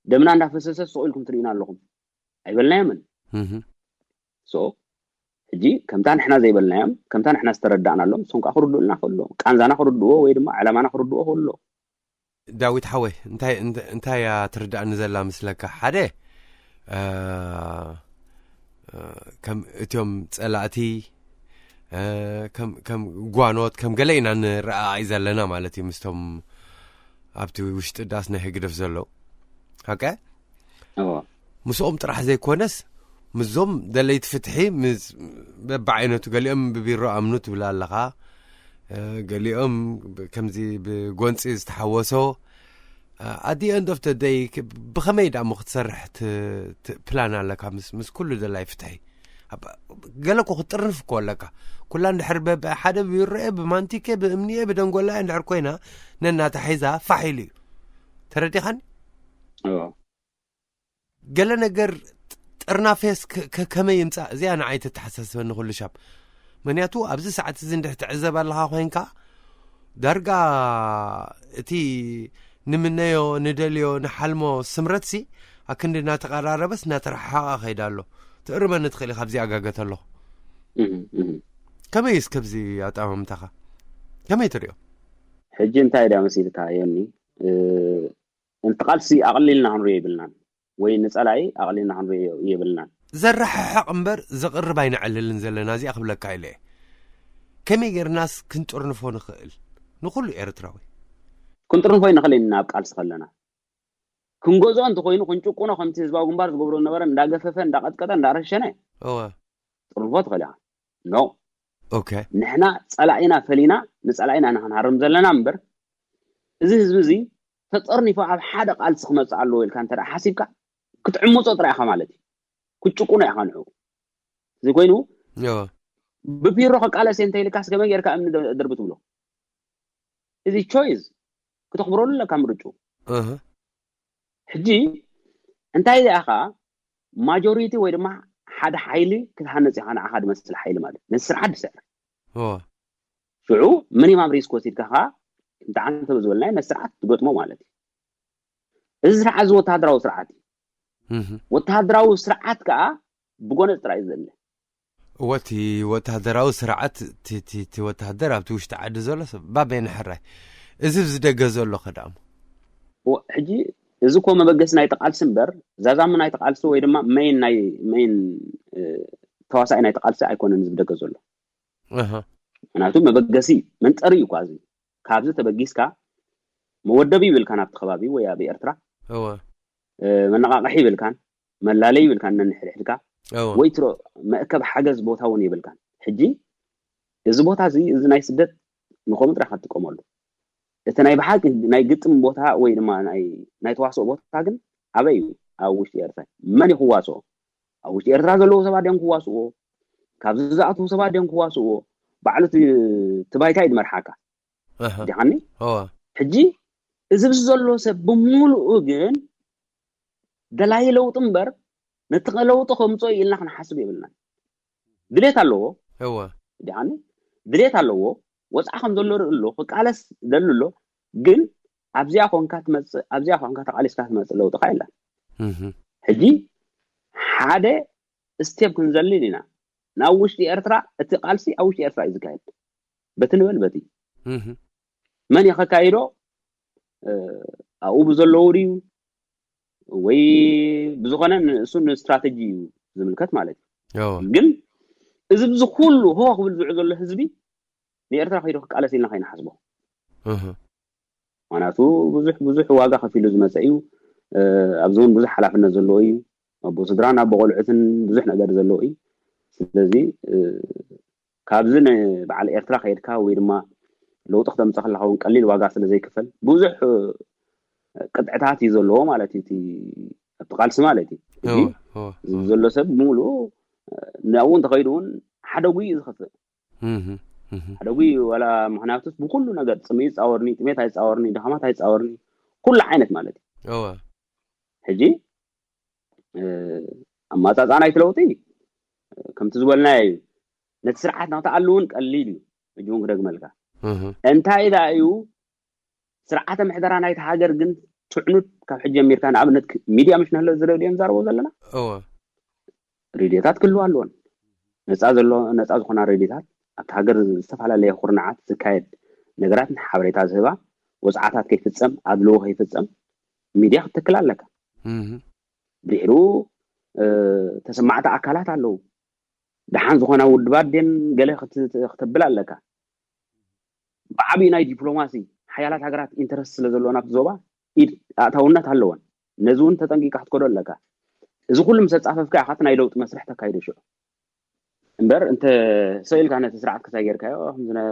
ደምና እንዳፈሰሰ ስቕ ኢልኩም ትርእዩና ኣለኹም ኣይበልናዮምን። ሶ ሕጂ ከምታ ንሕና ዘይበልናዮም፣ ከምታ ንሕና ዝተረዳእናሎም፣ እሶም ከዓ ክርድኡልና ክእሎ፣ ቃንዛና ክርድእዎ ወይ ድማ ዕላማና ክርድእዎ ክእሎ። ዳዊት ሓወይ፣ እንታይ እያ ትርዳእኒ ዘላ ምስለካ? ሓደ ከም እትዮም ፀላእቲ ከም ጓኖት ከም ገለ ኢና ንረኣኣይ ዘለና ማለት እዩ፣ ምስቶም ኣብቲ ውሽጢ ዳስ ናይ ህግደፍ ዘለዉ። ሓቀ ምስኦም ጥራሕ ዘይኮነስ ምስዞም ደለይቲ ፍትሒ በብዓይነቱ፣ ገሊኦም ብቢሮ ኣምኑ ትብል ኣለኻ፣ ገሊኦም ከምዚ ብጎንፂ ዝተሓወሶ። ኣዲ ኤንድ ኦፍ ደይ ብኸመይ ዳሞ ክትሰርሕ ፕላን ኣለካ? ምስ ኩሉ ደላይ ፍትሒ ገለ እኮ ክትጥርንፍ እኮ ኣለካ። ኩላ እንድሕር በብሓደ ብቢሮኤ ብማንቲኬ ብእምኒኤ ብደንጎላኤ እንድሕር ኮይና ነናታ ሒዛ ፋሕ ኢሉ እዩ። ተረዲኻኒ? ገለ ነገር ጥርናፌስ ከመይ ይምፃእ? እዚኣ ንዓይ ተተሓሳስበኒ ኩሉ ሻብ። ምክንያቱ ኣብዚ ሰዓት እዚ እንድሕ ትዕዘብ ኣለካ ኮይንካ ዳርጋ እቲ ንምነዮ ንደልዮ ንሓልሞ ስምረትሲ ኣክንዲ እናተቀራረበስ እናተረሓሓቐ ከይዳ ኣሎ። ትእርመኒ ትኽእል ኢኻ ኣብዚ ኣጋገት ኣለኹ። ከመይ እስከ ኣብዚ ኣጠማምታኻ ከመይ ትሪኦ? ሕጂ እንታይ ዳ መሲልካ ዮኒ፣ እቲ ቃልሲ ኣቕሊልና ክንሪኦ የብልናን ወይ ንጸላኢ ኣቕሊልና ክንሪኦ የብልናን። ዘረሓሕቕ እምበር ዘቕርብ ኣይነዕልልን ዘለና፣ እዚኣ ክብለካ ኢለ እየ። ከመይ ጌርናስ ክንጥርንፎ ንኽእል ንኹሉ ኤርትራዊ? ክንጥርንፎ ኣይንኽእልን ኢና ኣብ ቃልሲ ከለና። ክንገዝኦ እንተኾይኑ ክንጭቁኖ ከምቲ ህዝባዊ ግንባር ዝገብሮ ዝነበረ እንዳገፈፈ እንዳቐጥቀጠ እንዳረሸነ እወ ጥርንፎ ትኽእል ኢኻ። ኖ ኦኬ ንሕና ጸላኢና ፈሊና ንጸላኢና ኢና ክንሃርም ዘለና እምበር እዚ ህዝቢ እዚ ተጠርኒፉ ኣብ ሓደ ቃልሲ ክመጽእ ኣለዎ ኢልካ እንተ ደኣ ሓሲብካ ክትዕምጾ ጥራይ ኢኻ ማለት እዩ። ክትጭቁኖ ኢኻ ንዕኡ። እዚ ኮይኑ እወ ብፒሮ ክቃለስ እየ እንተ ኢልካስ ከመይ ጌርካ እምኒ ደ- ደርቢ ትብሎ? እዚ ቾይስ ክተኽብረሉ ኣለካ ምርጭኡ። እህ ሕጂ እንታይ ደኣ ኸዓ ማጆሪቲ ወይ ድማ ሓደ ሓይሊ ክትሃንፅ ኢኻ ንዓኻ ዝመስል ሓይሊ ማለት ነዚ ስርዓት ዝስዕር እወ ሽዑ ሚኒማም ሪስክ ወሲድካ ኸዓ እንተዓንተ ዝበልናዮ ነዚ ስርዓት ትገጥሞ ማለት እዩ። እዚ ስርዓት እዚ ወታሃደራዊ ስርዓት እዩ። እህ ወታሃደራዊ ስርዓት ከዓ ብጎነፅ ጥራይ እዩ ዘለ። እወ እቲ ወታሃደራዊ ስርዓት እቲ- እቲ እቲ ወታሃደር ኣብቲ ውሽጢ ዓዲ ዘሎ ሰብ ባበይ ንሕራይ እዚ ኣብዚ ደገ ዘሎ ከዳሞ እወ፣ ሕጂ እዚ እኮ መበገሲ ናይ ተቃልሲ እምበር ዛዛሚ ናይ ተቃልሲ ወይ ድማ መይን ናይ መይን እ፣ ተዋሳኢ ናይ ተቃልሲ ኣይኮነን እዚ ብደገ ዘሎ። እህ ምክንያቱ መበገሲ መንጠሪ እዩ እኳ እዚ ካብዚ ተበጊስካ መወደቢ ይብልካ ናብቲ ከባቢ ወይ ኣብ ኤርትራ እወ መነቃቅሒ ይብልካን መላለይ ይብልካን ነንሕድሕድካ እወ ወይ ትሮ መእከብ ሓገዝ ቦታ እውን ይብልካን። ሕጂ እዚ ቦታ እዚ እዚ ናይ ስደት ንኸምኡ ጥራሕ ክትጥቀመሉ፣ እቲ ናይ ብሓቂ ናይ ግጥም ቦታ ወይ ድማ ናይ ናይ ተዋስኦ ቦታ ግን ኣበይ እዩ? ኣብ ውሽጢ ኤርትራ። መን እዩ ክዋስኦ? ኣብ ውሽጢ ኤርትራ ዘለዉ ሰባት ድዮም ክዋስእዎ? ካብዚ ዝኣትዉ ሰባት ድዮም ክዋስእዎ? ባዕሉ እቲ እቲ ባይታ እዩ ዝመርሓካ። ኣሃ ዲኻኒ እወ ሕጂ እዚ ብዚ ዘሎ ሰብ ብምሉኡ ግን ደላይ ለውጢ እምበር ነቲ ለውጢ ከምፅኦ ኢልና ክንሓስብ የብልናን። ድሌት ኣለዎ እወ ዲኻኒ ድሌት ኣለዎ። ወፅዓ ከም ዘሎ ርኢ ኣሎ፣ ክቃለስ ደሉ ኣሎ። ግን ኣብዚኣ ኮንካ ትመፅእ ኣብዚኣ ኮንካ ተቃሊስካ ትመፅእ ለውጢ ካ የለን። እህ ሕጂ ሓደ ስቴፕ ክንዘልል ኢና ናብ ውሽጢ ኤርትራ። እቲ ቃልሲ ኣብ ውሽጢ ኤርትራ እዩ ዝካየድ። በቲ ንበል በቲ እህ መን እዩ ከካይዶ? ኣብኡ ብዘለዉ ድዩ ወይ ብዝኾነ ንእሱ ንስትራተጂ እዩ ዝምልከት ማለት እዩ። እወ ግን እዚ ብዚ ኩሉ ሆ ክብል ዝውዕ ዘሎ ህዝቢ ንኤርትራ ከይዱ ክቃለስ ኢልና ከይንሓስቦ። እህ ምክንያቱ ብዙሕ ብዙሕ ዋጋ ከፊሉ ዝመፀ እዩ። ኣብዚ እውን ብዙሕ ሓላፍነት ዘለዎ እዩ። ኣቦ ስድራን ኣቦ ቆልዑትን ብዙሕ ነገር ዘለዎ እዩ። ስለዚ ካብዚ ንበዓል ኤርትራ ከየድካ ወይ ድማ ለውጢ ክተምፀ ከለካ እውን ቀሊል ዋጋ ስለ ዘይክፈል ብዙሕ ቅጥዕታት እዩ ዘለዎ ማለት እዩ። እቲ ኣብቲ ቃልሲ ማለት እዩ። ሕጂ እወ እወ እዚ ዘሎ ሰብ ብምሉኡ ናብኡ እንተኸይዱ እውን ሓደጉ እዩ ዝኸፍእ። እህ እህ ሓደጉ እዩ ዋላ ምክንያቱስ ብኩሉ ነገር ፅምኢ ይፃወርኒ፣ ጥሜት ኣይፃወርኒ፣ ድኻማት ኣይፃወርኒ፣ ኩሉ ዓይነት ማለት እዩ። እወ ሕጂ ኣማፃፃ ናይቲ ለውጢ ከምቲ ዝበልናዮ እዩ። ነቲ ስርዓት ንክትኣሉ እውን ቀሊል እዩ። ሕጂ እውን ክደግመልካ እህ እንታይ ደኣ እዩ ስርዓተ ምሕደራ ናይቲ ሃገር ግን ትዕኑት ካብ ሕጂ ጀሚርካ ንኣብነት ክ- ሚድያ ምሽ ንህለ ዝረድዮም ዛረቦ ዘለና እወ ሬድዮታት ክህልዋ ኣለዎን። ነፃ ዘሎ ነፃ ዝኾና ሬድዮታት ኣብቲ ሃገር ዝተፈላለየ ኩርናዓት ዝካየድ ነገራት ሓበሬታ ዝህባ፣ ወፅዓታት ከይፍፀም ኣድልዎ ከይፍፀም ሚድያ ክትተክል ኣለካ። እህ ድሕሩ ተሰማዕቲ ኣካላት ኣለዉ። ደሓን ዝኾና ውድባት ደን ገለ ክት- ክተብል ኣለካ። ብዓብዩ ናይ ዲፕሎማሲ ሓያላት ሃገራት ኢንተረስት ስለ ዘለወን ኣብቲ ዞባ ኢድ ኣእታውነት ኣለወን። ነዚ እውን ተጠንቂቃ ክትከዶ ኣለካ። እዚ ኩሉ ምስ ኣፃፈፍካ ኢኻ እቲ ናይ ለውጢ መስርሕ ተካይዶ ሽዑ እምበር እንተ ሰኢልካ ነቲ ስርዓት ክሳይ ጌርካዮ ከምዚ ነ-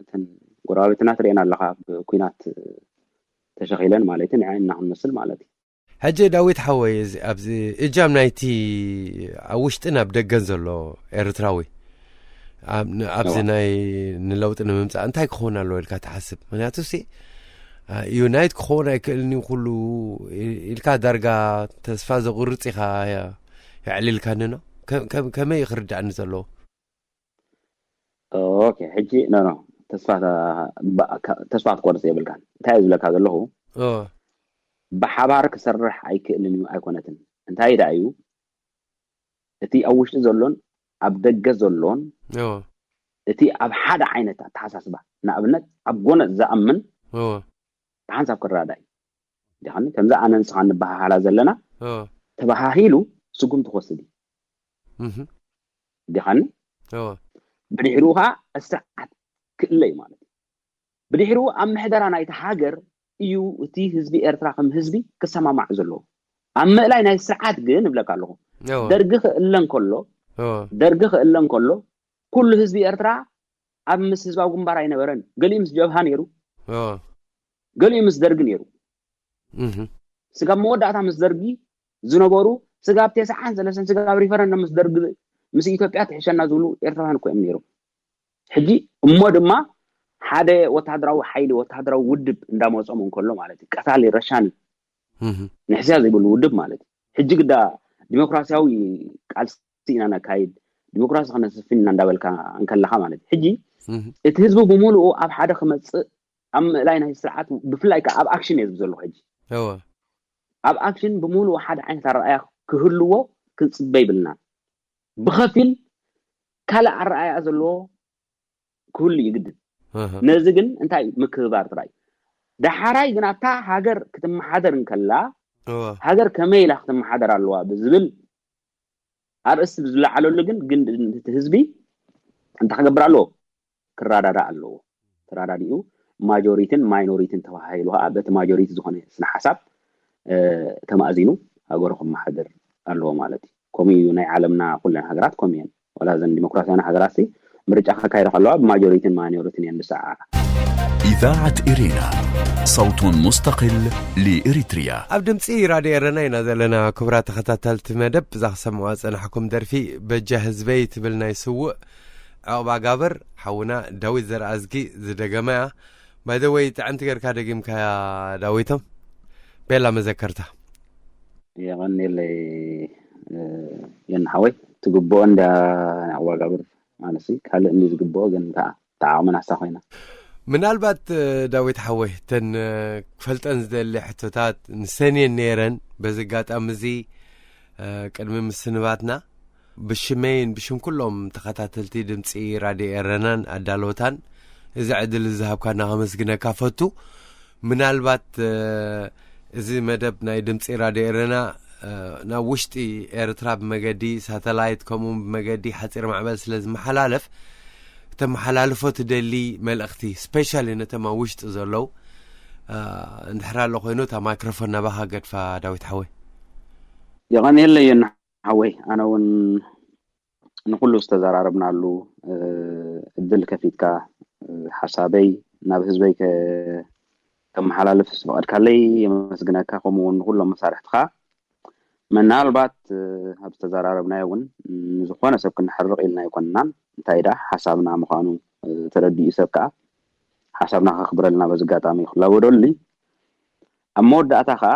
እተን ጎረባብትና ትርእየን ኣለኻ ኣብ ኩናት ተሸኺለን ማለት እዩ ንዐ እና ክንመስል ማለት እዩ። ሕጂ ዳዊት ሓወይ እዚ ኣብዚ እጃም ናይቲ ኣብ ውሽጥን ኣብ ደገን ዘሎ ኤርትራዊ ኣብ- ን- ኣብዚ እዋ። ናይ ንለውጢ ንምምፃእ እንታይ ክኸውን ኣለዎ ኢልካ ትሓስብ? ምክንያቱ ሲ ዩናይት ክኸውን ኣይክእልን እዩ ኩሉ ኢ- ኢልካ ዳርጋ ተስፋ ዘቁርፅ ኢኻ የዕሊልካኒ ኖ ከ- ከ- ከመይ እዩ ክርዳእኒ ዘለዎ? ኦኬ ሕጂ ኖ ኖ ተስፋ ተ- ባ- ካ- ተስፋ ክትቆርፅ የብልካን። እንታይ እዩ ዝብለካ ዘለኹ ኦ፣ ብሓባር ክሰርሕ ኣይክእልን እዩ ኣይኮነትን። እንታይ ደኣ እዩ እቲ ኣብ ውሽጢ ዘሎን ኣብ ደገ ዘሎን ኦ፣ እቲ ኣብ ሓደ ዓይነት ኣተሓሳስባ ንኣብነት ኣብ ጎነጽ ዝኣምን ኦ፣ ብሓንሳብ ክረዳዳእ እዩ። ዲኻኒ ከምዚ ኣነ ንስኻ ንበሃሃላ ዘለና ኦ፣ ተበሃሂሉ ስጉምቲ ክወስድ እዩ። እህ፣ ዲኻኒ ኦ፣ ብድሕሪኡ ከዓ ስርዓት ክእለ እዩ ማለት እዩ። ብድሕሪኡ ኣብ ምሕደራ ናይቲ ሃገር እዩ እቲ ህዝቢ ኤርትራ ከም ህዝቢ ክሰማማዕ ዘለዎ። ኣብ ምእላይ ናይ ስርዓት ግን እብለካ ኣለኹ ኦ፣ ደርጊ ክእለ እንከሎ ኦ፣ ደርጊ ክእለ እንከሎ ኩሉ ህዝቢ ኤርትራ ኣብ ምስ ህዝባዊ ግንባር ኣይነበረን። ገሊኡ ምስ ጀብሃ ነይሩ፣ ኦ፣ ገሊኡ ምስ ደርጊ ነይሩ። እህ፣ ስጋብ መወዳእታ ምስ ደርጊ ዝነበሩ ስጋብ ተስዓን ሰለስተን ስጋብ ሪፈረንደም ምስ ደርጊ ምስ ኢትዮጵያ ትሕሸና ዝብሉ ኤርትራውያን እኮ እዮም ነይሮም። ሕጂ እሞ ድማ ሓደ ወታደራዊ ሓይሊ ወታደራዊ ውድብ እንዳመፆም እንከሎ ማለት እዩ ቀታሊ ረሻኒ እህ፣ ንሕስያ ዘይብሉ ውድብ ማለት እዩ። ሕጂ ግዳ ዲሞክራሲያዊ ቃልሲ ኢና ነካይድ ዲሞክራሲ ከነስፍን ኢና እንዳበልካ እንከለካ ማለት እዩ። ሕጂ እህ፣ እቲ ህዝቢ ብምሉኡ ኣብ ሓደ ክመፅእ ኣብ ምእላይ ናይ ስርዓት ብፍላይ ከዓ ኣብ ኣክሽን እየ ዝብል ዘለኹ ሕጂ ኦ፣ ኣብ ኣክሽን ብምሉኡ ሓደ ዓይነት ኣረኣያ ክህልዎ ክንፅበ ይብልና። ብኸፊል ካልእ ኣረኣያ ዘለዎ ክህሉ ይግድን። እህ፣ ነዚ ግን እንታይ ምክብባር ጥራይ። ዳሓራይ ግን ኣብታ ሃገር ክትመሓደር እንከላ ኦ፣ ሃገር ከመይ ኢላ ክትመሓደር ኣለዋ ብዝብል ኣርእስቲ ብዝለዓለሉ ግን ግን እቲ ህዝቢ እንታይ ክገብር ኣለዎ? ክረዳዳእ ኣለዎ። ተረዳዲኡ ማጆሪቲን ማይኖሪቲን ተባሂሉ ከዓ በቲ ማጆሪቲ ዝኾነ ስነ ሓሳብ ተማእዚኑ ሃገሩ ክመሓደር ኣለዎ ማለት እዩ። ከምኡ እዩ ናይ ዓለምና ኩለን ሃገራት ከምኡ እየን። ዋላ እዘን ዲሞክራሲያና ሃገራት ምርጫ ከካይዳ ከለዋ ብማጆሪቲን ማይኖሪቲን እየን ዝሰዓዓ። إذاعة إرينا، صوت مستقل لإريتريا. ኣብ ድምፂ ራድዮ ኤረና ኢና ዘለና። ክቡራት ተኸታተልቲ መደብ፣ እዛ ክሰምዋ ዝፀናሕኩም ደርፊ በጃ ህዝበይ ትብል ናይ ስውእ ዕቕባ ጋብር ሓውና ዳዊት ዘርኣዝጊ ዝደገመያ። ባይዘወይ ጥዕምቲ ጌርካ ደጊምካያ ዳዊቶም። ቤላ መዘከርታ። የቐንየለይ የናሓወይ። ትግብኦ እንዳ ዕቕባ ጋብር ማለት ካልእ እንዲ ዝግብኦ ግን ከዓ ተዓቕመን ኣሳ ኮይና። ምናልባት ዳዊት ሓወይ፣ ተን ክፈልጠን ዝደሊ ሕቶታት ንሰንየን ነይረን። በዚ ኣጋጣሚ እዚ ቅድሚ ምስንባትና ብሽመይን ብሽም ኩሎም ተኸታተልቲ ድምፂ ራድዮ ኤረናን ኣዳለወታን እዚ ዕድል ዝሃብካና ከመስግነካ ፈቱ። ምናልባት እዚ መደብ ናይ ድምፂ ራድዮ ኤረና ናብ ውሽጢ ኤርትራ ብመገዲ ሳተላይት ከምኡ ብመገዲ ሓፂር ማዕበል ስለ ዝመሓላለፍ፣ እተመሓላልፎ ትደሊ መልእኽቲ ስፔሻሊ ነቶም ኣብ ውሽጢ ዘለዉ እንድሕር ኣሎ ኮይኑ እታ ማይክሮፎን ናባኻ ገድፋ ዳዊት ሓወይ። የቐንየለይ ሓወይ። ኣነ እውን ንኩሉ ዝተዘራረብናሉ እድል ከፊትካ ሓሳበይ ናብ ህዝበይ ከመሓላልፍ ዝፈቐድካለይ የመስግነካ። ከምኡ እውን ንኩሎም መሳርሕትኻ ምናልባት ኣብ ዝተዘራረብናዮ እውን ንዝኾነ ሰብ ክንሓርቕ ኢልና ኣይኮንናን። እንታይ ደኣ ሓሳብና ምዃኑ ተረዲኡ ሰብ ከዓ ሓሳብና ከኽብረልና በዚ ኣጋጣሚ ክላወደሉ። ኣብ መወዳእታ ከዓ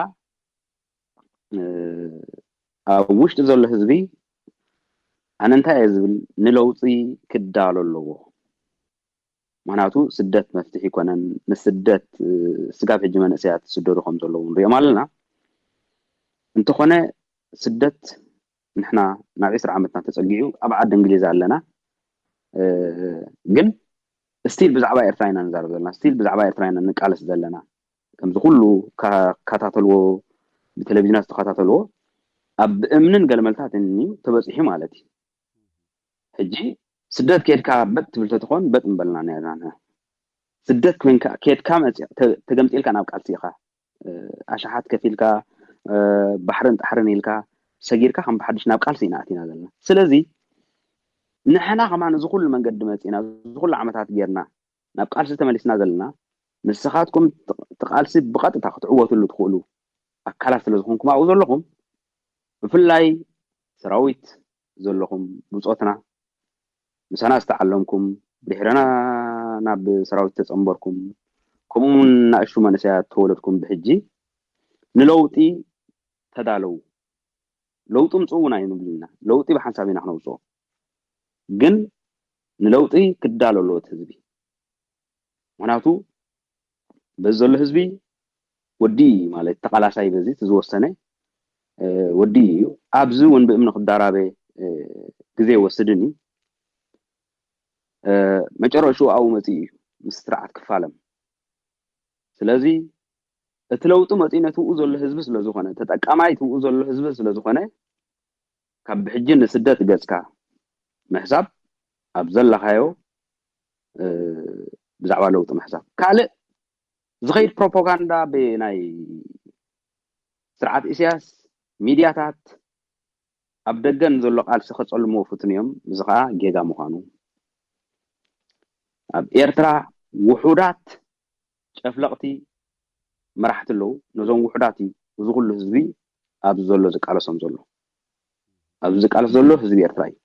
ኣብ ውሽጢ ዘሎ ህዝቢ ኣነ እንታይ እየ ዝብል ንለውጢ ክዳሎ ኣለዎ። ምክንያቱ ስደት መፍትሒ ይኮነን። ንስደት ስጋብ ሕጂ መንእሰያት ዝስደዱ ከም ዘለዉ ንሪኦም ኣለና። እንተኾነ ስደት ንሕና ናብ ዕስራ ዓመትና ተፀጊዑ ኣብ ዓዲ እንግሊዝ ኣለና። ግን ስቲል ብዛዕባ ኤርትራ ኢና ንዛረብ ዘለና፣ ስቲል ብዛዕባ ኤርትራ ኢና ንቃለስ ዘለና። ከምዚ ኩሉ ከከታተልዎ ብቴሌቪዥናት ዝተከታተልዎ ኣብ እምንን ገልመልታት እኒ ተበፂሑ ማለት እዩ። ሕጂ ስደት ከድካ በጥ ትብል ተትኾን በጥ ምበልና ነርና። ስደት ኮይንካ ከድካ መፂ ተገምጢልካ ናብ ቃልሲ ኢኻ። ኣሽሓት ከፊልካ ባሕርን ጣሕርን ኢልካ ሰጊርካ ከም ብሓድሽ ናብ ቃልሲ ኢና ኣቲና ዘለና። ስለዚ ንሕና ከማን እዚ ኩሉ መንገዲ መፂና እዚ ኩሉ ዓመታት ጌርና ናብ ቃልሲ ተመሊስና ዘለና ንስኻትኩም ትቃልሲ ብቐጥታ ክትዕወትሉ ትኽእሉ ኣካላት ስለ ዝኾንኩም ኣብኡ ዘለኹም ብፍላይ ሰራዊት ዘለኹም ብፆትና ምሳና ዝተዓለምኩም ድሕረና ናብ ሰራዊት ተፀንበርኩም ከምኡውን ናእሽቱ መንእሰያት ተወለድኩም ብሕጂ ንለውጢ ተዳለዉ። ለውጢ ምፅኡ እውን ኣይንብልና። ለውጢ ብሓንሳብ ኢና ክነውፅኦ። ግን ንለውጢ ክዳሎ ኣለዎ እቲ ህዝቢ። ምክንያቱ በዚ ዘሎ ህዝቢ ወዲ ማለት ተቃላሳይ በዚ እቲ ዝወሰነ ወዲ እዩ። ኣብዚ እውን ብእምኒ ክዳራበ ግዜ ይወስድን እዩ። መጨረሽኡ ኣብኡ መፂኡ እዩ ምስ ስርዓት ክፋለም። ስለዚ እቲ ለውጢ መፂኡ ነቲ ብኡ ዘሎ ህዝቢ ስለዝኾነ ተጠቃማይ እቲ ብኡ ዘሎ ህዝቢ ስለዝኾነ ካብ ብሕጂ ንስደት ገፅካ ምሕሳብ ኣብ ዘለኻዮ ብዛዕባ ለውጢ ምሕሳብ ካልእ ዝኸይድ ፕሮፓጋንዳ ብናይ ስርዓት ኢሳያስ ሚድያታት ኣብ ደገን ዘሎ ቃልሲ ከፀልምዎ ፍትን እዮም። እዚ ከዓ ጌጋ ምዃኑ ኣብ ኤርትራ ውሑዳት ጨፍለቕቲ መራሕቲ ኣለዉ። ነዞም ውሑዳት እዩ እዚ ኩሉ ህዝቢ ኣብዚ ዘሎ ዝቃለሶም ዘሎ። ኣብዚ ዝቃለስ ዘሎ ህዝቢ ኤርትራ እዩ።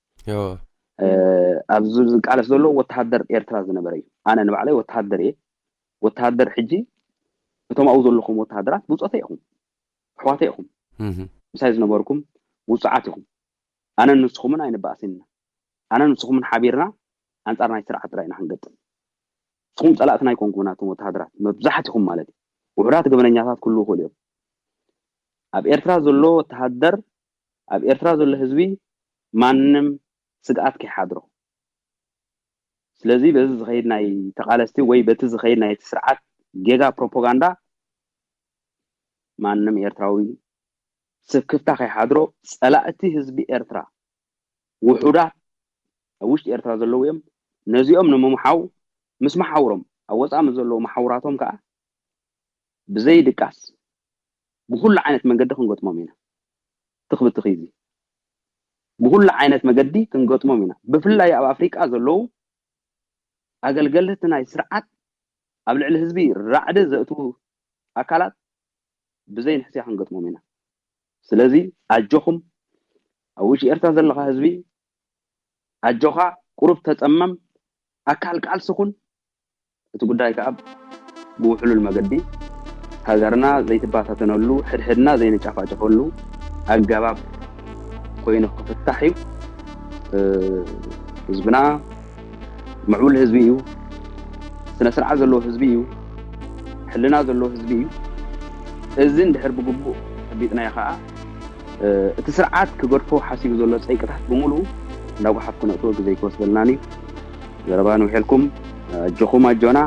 ኣብዚ ዝቃለስ ዘሎ ወተሃደር ኤርትራ ዝነበረ እዩ። ኣነ ንባዕለይ ወተሃደር እየ። ወተሃደር ሕጂ እቶም ኣብኡ ዘለኹም ወተሃደራት ብፆተ ኢኹም፣ ኣሕዋተ ኢኹም፣ ምሳይ ዝነበርኩም ውፁዓት ኢኹም። ኣነን ንስኹምን ኣይንበኣስን ኢና። ኣነን ንስኹምን ሓቢርና ኣንፃር ናይ ስርዓት ጥራይ ኢና ክንገጥም። ንስኹም ፀላእትና ኣይኮንኩም ናቶም ወተሃደራት መብዛሕትኹም ማለት እዩ። ውሑዳት ገበነኛታት ክህልዉ ይኽእሉ እዮም። ኣብ ኤርትራ ዘሎ ወተሃደር ኣብ ኤርትራ ዘሎ ህዝቢ ማንም ስግኣት ከይሓድሮ ስለዚ በዚ ዝኸይድ ናይ ተቓለስቲ ወይ በቲ ዝኸይድ ናይቲ ስርዓት ጌጋ ፕሮፓጋንዳ ማንም ኤርትራዊ ስክፍታ ከይሓድሮ ጸላእቲ ህዝቢ ኤርትራ ውሑዳት ኣብ ውሽጢ ኤርትራ ዘለዉ እዮም። ነዚኦም ንምምሓው ምስ መሓውሮም ኣብ ወፃኢ ምስ ዘለዉ መሓውራቶም ከዓ ብዘይ ድቃስ ብኩሉ ዓይነት መንገዲ ክንገጥሞም ኢና። ትኽብትኽ እዚ ብኩሉ ዓይነት መገዲ ክንገጥሞም ኢና። ብፍላይ ኣብ ኣፍሪቃ ዘለዉ ኣገልገልቲ ናይ ስርዓት ኣብ ልዕሊ ህዝቢ ራዕዲ ዘእትዉ ኣካላት ብዘይ ንሕስያ ክንገጥሞም ኢና። ስለዚ ኣጆኹም ኣብ ውሽጢ ኤርትራ ዘለኻ ህዝቢ ኣጆኻ ቁሩብ ተጸመም ኣካል ቃልሲ ኩን። እቲ ጉዳይ ከዓ ብውሕሉል መገዲ ሃገርና ዘይትባታተነሉ ሕድሕድና ዘይንጫፋጨፈሉ ኣገባብ ኮይኑ ክፍታሕ እዩ። ህዝብና ምዕቡል ህዝቢ እዩ። ስነ ስርዓት ዘለዎ ህዝቢ እዩ። ሕልና ዘለዎ ህዝቢ እዩ። እዚ እንድሕር ብግቡእ ጨቢጥናዮ ከዓ እቲ ስርዓት ክገድፎ ሓሲቡ ዘሎ ፀይቅታት ብምሉኡ እንዳጓሓፍ ክነእትዎ ግዜ ኣይክወስደልናን እዩ። ዘረባ ንውሕልኩም። ኣጆኹም ኣጆና።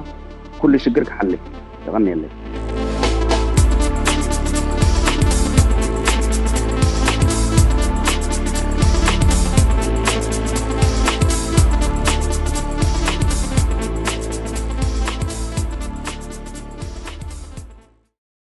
ኩሉ ሽግር ክሓልፍ። የቐንየለይ።